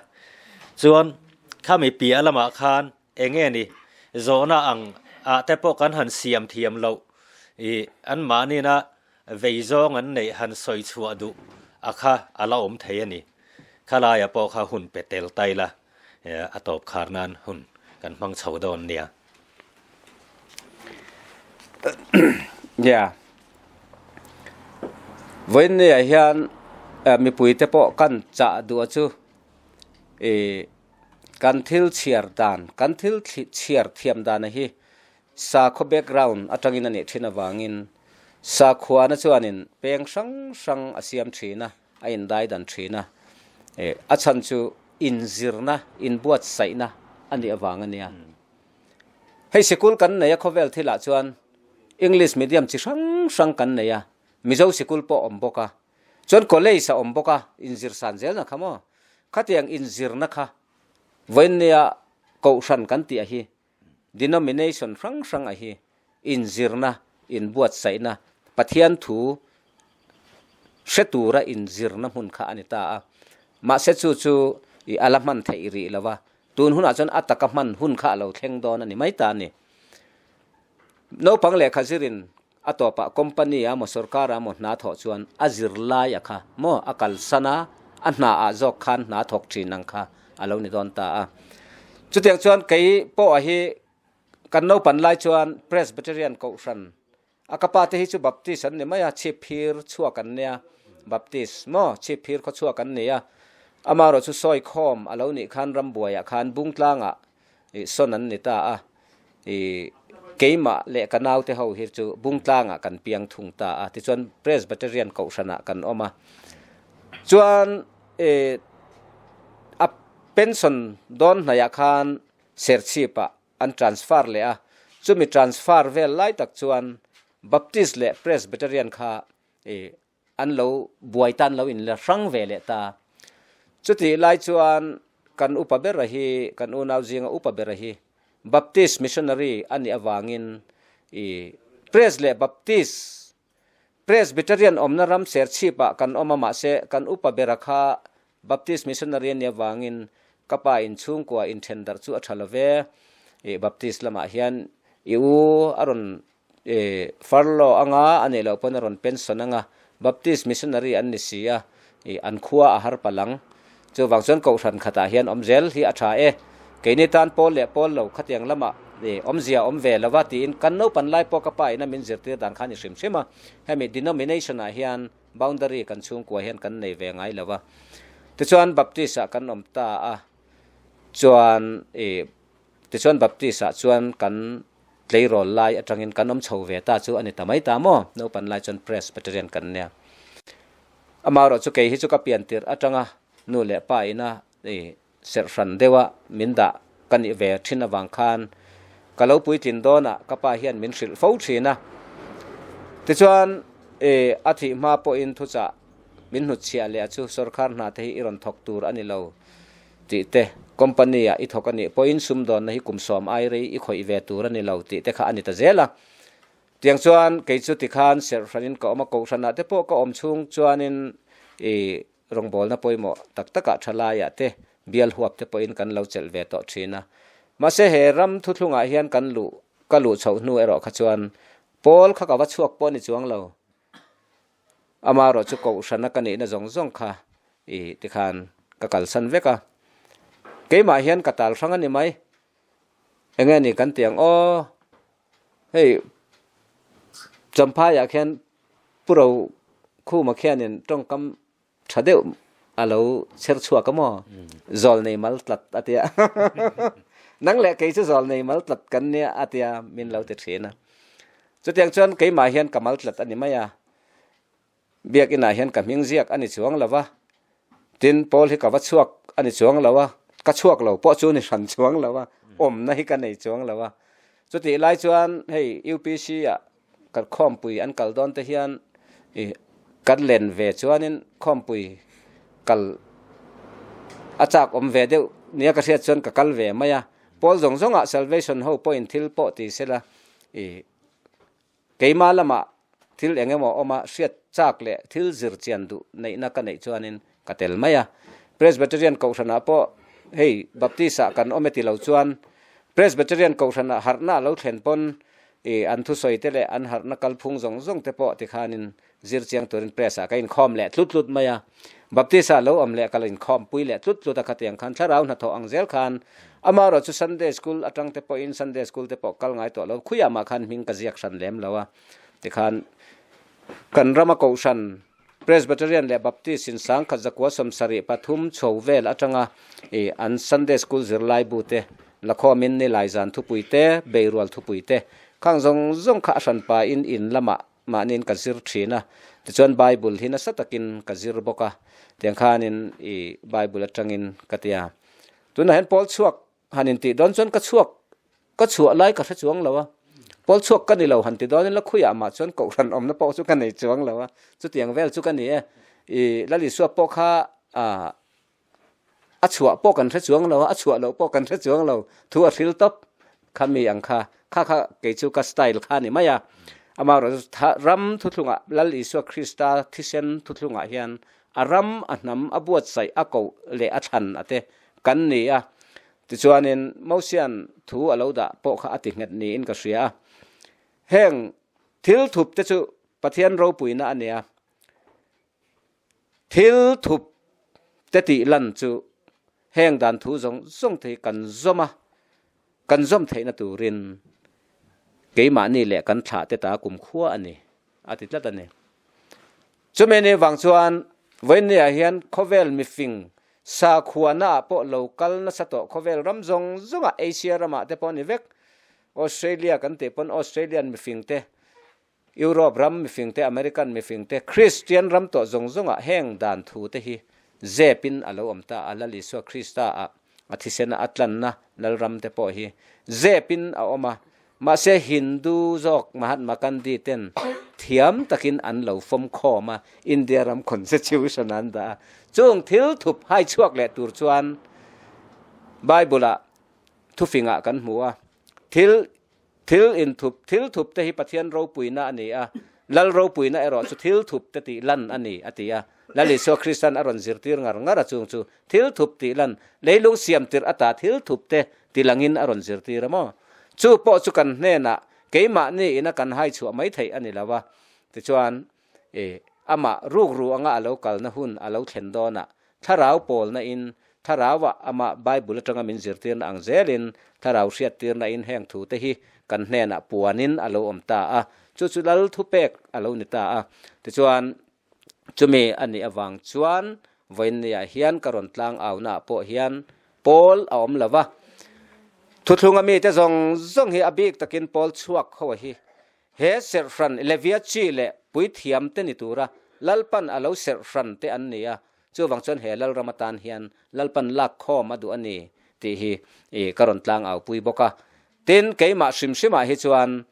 S1: Chuan khami piah lamah khan eng nge ni zawhna ang ah te pawh kan han siam thiam loh ih anmahnina Vei zawng an neih han sawi chhuah duh a kha a la awm thei a ni. Khalaia pawh kha hun pe tel ta ila, a tawp khar nan hun kan hmang chho dawn nia.
S2: Yeah. Vawiinniah hian mipuite pawh kan chah duh a chu ih kan thil chhiar dan, kan thil chhiar thiam dana hi sakhaw background atangin a nih thin avangin Sakhuana chuanin peng hrang hrang a siam thin a, a indai dan thin a. A chhan chu inzirna, inbuatsaihna a nih avang a nia. Hei sikul kan nei a khawvel thilah chuan English medium chi hrang hrang kan nei a, Mizo sikul pawh a awm bawk a, chuan college a awm bawk a, inzir san zelna kha maw? Khatiang inzirna kha vawiinnia kohhran kan tih a hi Denomination hrang hrang a hi inzirna, inbuatsaihna, Pathian thu hre tura inzirna hmun kha a ni ta a. Mahse chu chu i a la hman theih rih lo va, tun hunah chuan a taka hman hun kha a lo thleng dawn a ni mai ta a ni. Naupang lehkha zirin a tawpah company a maw sorkar a maw hna thawh chuan a zirlai a kha maw a kalsan a, a hna ah zawk khan hna thawk thin ang kha a lo ni dawn ta a. Chutiang chuan kei pawh a hi kan naupan lai chuan Presbyterian Kohhran a ka pa te hi chu Baptist an ni mai a, chhipphir chhuak an nia, Baptist maw chhipphir khaw chhuak an ni a, amaherawh chu sawi khawm a lo nih khan rambuaiah khan Bungtlangah ih sawn an ni ta a, ih keimah leh ka naute ho hi chu Bungtlangah kan piang thung ta a, tichuan Presbyterian Kohhranah kan awm a, chuan ih a pension dawn hnaiah khan Serchhipah an transfer leh a, chumi transfer vel lai tak chuan Baptist leh Presbyterian kha ih an lo buai tan lo in la hrang ve leh ta. Chutih lai chuan kan upa bera hi, kan unau zinga upa bera hi Baptist missionary a nih avangin i Pres leh Baptist, Presbyterian awmna ram Serchhipah kan awm a mahse kan upa bera kha Baptist missionary a nih avangin ka pa in chhungkua inthen darh chu a tha lo ve. I Baptist lamah hian i u a rawn I furlough anga a neih loh pawn a rawn pension anga, Baptist missionary an ni si a, i an khua a har palh ang. Chuvang chuan kohhran khatah hian awm zel hi a tha e. Keini tan pawl leh pawl lo khatiang lamah Awmzia awm ve lova tiin kan naupan lai pawh ka pa ina min zirtir dan kha a ni hrim hrim a. Hemi denomination ah hian boundary kan chhungkua hian kan nei ve ngai lova. Tichuan Baptist ah kan awm ta a, chuan ih tichuan Baptist ah chuan kan tleirawl lai atangin kan awm chho ve ta chu a ni ta mai ta maw? Naupan lai chuan Presbyterian kan nia. Amaherawhchu kei hi chu ka pian tirh atanga nu leh pa ina ih Serh hran deuha min dah ka nih ve thin avang khan ka lo puitlin dawnah ka pa hian min hrilh fo thin a. Tichuan, e, a thih hma pawhin thuchah min hnutchhiah leh a chu sawrkar hna te hi i rawn thawk tur a ni lo tih te, company ah i thawk a nih pawhin sumdawnna hi kum sawm ai rei i khawih ve tur a ni lo tih te kha a ni ta zel a. Tiang chuan kei chu tikhan serh hranin ka awm a, kohhranah te pawh ka awm chhung chuanin e, Rawngbawlna pawimawh tak takah tha laiah te, bial huap te pawhin kan lo chelh ve tawh thin a. Mahse he ram thuthlungah hian kan luh ka luh chhoh hnu erawh kha chuan Paul kha ka va chhuak pawh ni chuang lo. Amaherawh chu kohhrana ka nihna zawng zawng kha i tikhan ka kalsan vek a. Keimah hian ka tal hrang a ni mai. Enge ni kan ti ang aw, hei Champhaiah khian Pu Ro Khuma khianin tawngkam tha deuh a lo chher chhuak a maw? Zawl nei mal tlat a tia. Nang leh kei chu zawl nei mal tlat kan nia a tia min lo ti thin a. Chutiang chuan keimah hian ka mal tlat a ni mai a. Biakinah hian ka hming ziak a ni chuang lo va, tin Paul hi ka va chhuak a ni chuang lo a, ka chhuak lo pawh chu ni hran chuang lo a, awmna hi ka nei chuang lo a. Chutih lai chuan hei UPC ah kan khawmpui an kal dawn te hian ih kan len ve chuanin khawmpui kal a chak awm ve deuh nia ka hriat chuan ka kal ve mai a. Paul zawng zawngah Salvation ho pawhin thil pawh ti sela ih Keimah lamah thil eng emaw awm a, hriat chak leh thil zir chian duh neihna ka neih chuanin ka tel mai a. Presbyterian Kohhranah pawh hei Baptist-ah kan awm e ti lo chuan Presbyterian Kohhranah harhna a lo thlen pawn i an thusawi te leh an harhna kalphung zawng zawng te pawh tikhanin zir chiang turin Press-ah ka inkhawm leh tlut tlut mai a. Baptist-ah lo awm leh ka la inkhawmpui leh tlut tlut a khatiang khan thlarau hnathawh ang zel khan Amaherawh chu Sunday School atang te pawhin Sunday School te pawh kal ngai tawh lo, khuiah mah khan hming ka ziak hran lem lo a, tikhan kan rama kohhran Presbyterian leh Baptist in sangkhat zakua sawmsarih pathum chho vel atanga ih an Sunday School zirlai bu te lakhawmin nilai zan thupui te, beirual thupui te khang zawng zawng kha a hranpa in in lamah mahniin ka zir thin a, tichuan Bible hi nasa takin ka zir bawk a, tiang khanin i Bible atangin ka ti a. Tunah hian Paul chhuak han intih dawn chuan ka chhuak ka chhuah lai ka hre chuang lo a, Paul chhuak ka ni lo han ti dawnin la khuiah mah chuan kohhran awmna pawh chu ka nei chuang lo a, chutiang vel chu ka ni e. I Lal Isua pawh kha ah A chhuah pawh kan hre chuang lo a, a chhuah loh pawh kan hre chuang lo. Thu a hril tawp kha mi ang kha. Kha kha kei chu ka style kha a ni mai a. Amaherawhchu ram thuthlungah Lal Isua Krista thisen thuthlungah hian a ram, a hnam, a buatsaih, a koh leh a thlan a te kan ni a. Tichuanin Mosia'n thu a lo dah pawh kha a ti nghet niin ka hria a. Heng thil thup te chu Pathian ropuina a nia. Thil thup te tih lan chu heng dan thu zawng zawng te hi kan zawm a, kan zawm theihna turin keimahni leh kan thlah te ta kumkhua a ni, a ti tlat a ni. Chumi ni vang chuan vawiinniah hian khawvel mifing sakhuana ah pawh lo kal nasa tawh khawvel ram zawng zawngah Asia ramah te pawh a ni vek, Australia kan tih pawn Australian mifing te Europe ram mifing te, American mifing te, Kristian ram tawh zawng zawngah heng dan thu te hi zepin a lo awm ta a, Lal Isua Krista ah a thisena a tlanna Lalram te pawh hi zepin a awm a, mahse Hindu zawk Mahatma Gandhi ten thiam takin an lo fawm khawm a, India ram constitution an dah a, chung thil thup hai chhuak leh tur chuan Bible ah thufingah kan hmu a, thil Thil inthup, thil thup te hi Pathian ropuina a ni a, Lal ropuina erawh chu thil thup te tih lan a ni, a ti a. Lal Isua Kristan a rawn zirtir ngar ngar a chung chu thil thup tih lan, leilung siam tirh ata thil thup te ti langin a rawn zirtir a maw? Chu pawh chu kan hnenah keimahni ina kan hai chhuah mai theih a ni lo a, tichuan e, amah rukru anga a lo kalna hun a lo thlen dawnah thlarau pawlna in Thlarauah amah Bible atanga min zirtirna ang zelin Thlarau hriattirna in heng thu te hi kan hnenah puanin a lo awm ta a, chu chu Lal thupek a lo ni ta a. Tichuan, chumi a nih avang chuan vawiinniah hian ka rawn tlang aunaah pawh hian pawl a awm lo va. Thuthlunga mite zawng zawng hi a bik takin pawl chhuak ho hi he serhhran Levia chi leh puithiam te ni tura Lalpan a lo serhhran te an ni a, Chuvang chuan he Lalram atan hian Lalpan lak khawm a duh a ni tih hi i ka rawn tlang au pui bawk a. Tin, keimah hrim hrimah hi chuan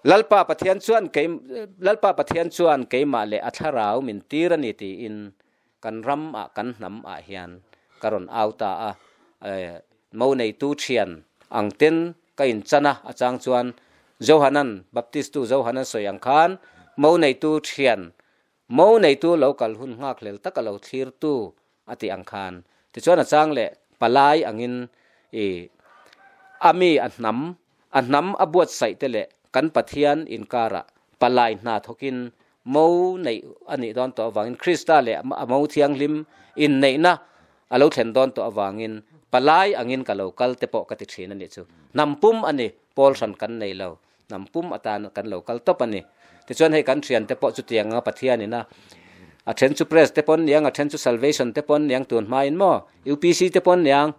S2: Lalpa Pathian chuan kei Lalpa Pathian chuan keimah leh a thlarau min tir a ni tiin kan ram ah kan hnam ah hian ka rawn au ta a. Mo neitu thian ang ten ka inchan a, a chang chuan Johanan, Baptistu Johanan sawi ang khan mo neitu thian Mo neitu lo kal hun nghakhlel taka lo thlirtu a tih ang khan tichuan a chang leh palai angin i a mi a hnam a hnam a buatsaih te leh kan Pathian inkarah palai hna thawkin mo neih a nih dawn tawh avangin Krista leh a mo thianghlim inneihna a lo thlen dawn tawh avangin palai angin ka lo kal te pawh ka ti thin a nih chu. Hnam pum a ni, pawl hran kan nei lo. Hnam pum atan kan lo kal tawp a ni. Tichuan hei kan thiante pawh chutiang anga Pathianin a a then chu Press te pawn niang, a then chu Salvation te pawn niang tun hmain maw UPC te pawn niang.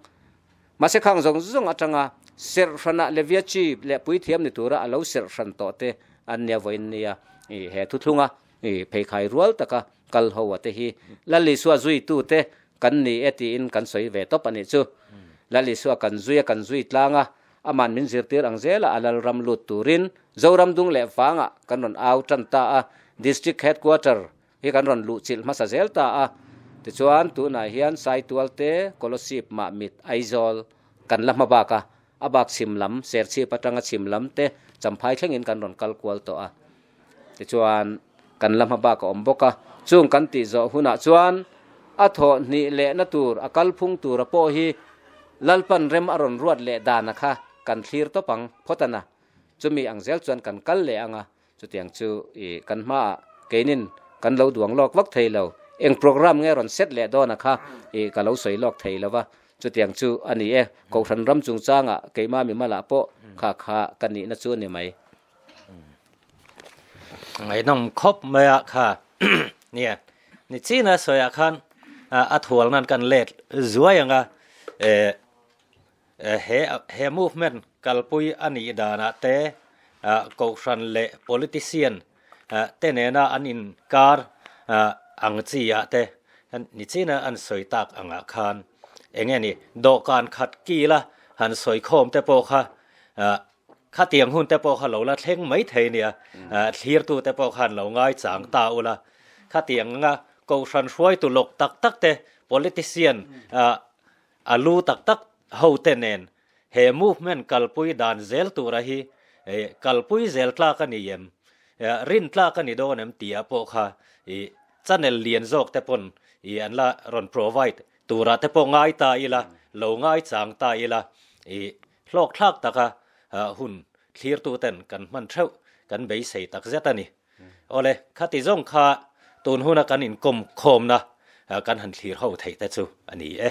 S2: Mahse khang zawng zawng atanga serh hranah Levia chi leh puithiam ni tura a lo serh hran tawh te an nia vawiin nia i he thuthlunga i pheikhai rual taka kal ho a te hi Lal Isua zuitu te kan ni e tiin kan sawi ve tawp a nih chu. Lal Isua kan zui a kan zui tlang a, Aman min zirtir ang zela a lalram lut turin Zoram dung leh vangah kan rawn au tan ta a, District Headquarter hi kan rawn luh chilh hmasa zel ta a. Tichuan tunah hian Saitual te, Kolosip, Mahmit, Aizawl kan la hma bak a, a bak chhim lam, Serchhip atanga chhim lam te Champhai thlengin kan rawn kal kual tawh a. Tichuan kan la hma bak a awm bawk a, chung kan tih zawh hunah chuan a thawh hnih lehna tur, a kalphung tura pawh hi Lalpan rem a rawn ruat leh dana kha kan thlir tawp ang phawt a na. Chumi ang zel chuan kan kal leh ang a, chutiang chu i kan hmaah keinin kan lo duang lawk vak thei lo. Eng program nge rawn set leh dawna kha i ka lo sawi lawk thei lo va, chutiang chu a ni e. Kohhran ram chungchangah keimah mimalah pawh kha kha ka nihna chu a ni mai.
S1: Ngaihnawm khawp mai a kha nia ni chin a sawi ah khan a thual nan kan let zuai ang a eh he he movement kalpui a nih danah te kohhran leh politician te nena an inkar ang chi ah te ni chin a an sawi tak angah khan eng nge ni dawhkan khat kila han sawi khawm te pawh kha Khatiang hun te pawh kha lo la thleng mai thei nia, thlirtu te pawh khan lo ngai chang ta ula. Khatiang anga Kohhran hruaitu lawk tak tak te, politician a lu tak tak ho te nen he movement kalpui dan zel tura hi kalpui zel tlak a ni em, rin tlak a ni dawn em tih ah pawh kha channel lian zawk te pawn an la rawn provide turah te pawh ngai ta ila, lo ngai chang ta ila. Hlawkthlak taka hun thlirtuten kan hman theuh kan beisei tak zet a ni. Awle, khati zawng kha tun huna kan inkawm khawmna kan han thlir ho theih te chu a ni e.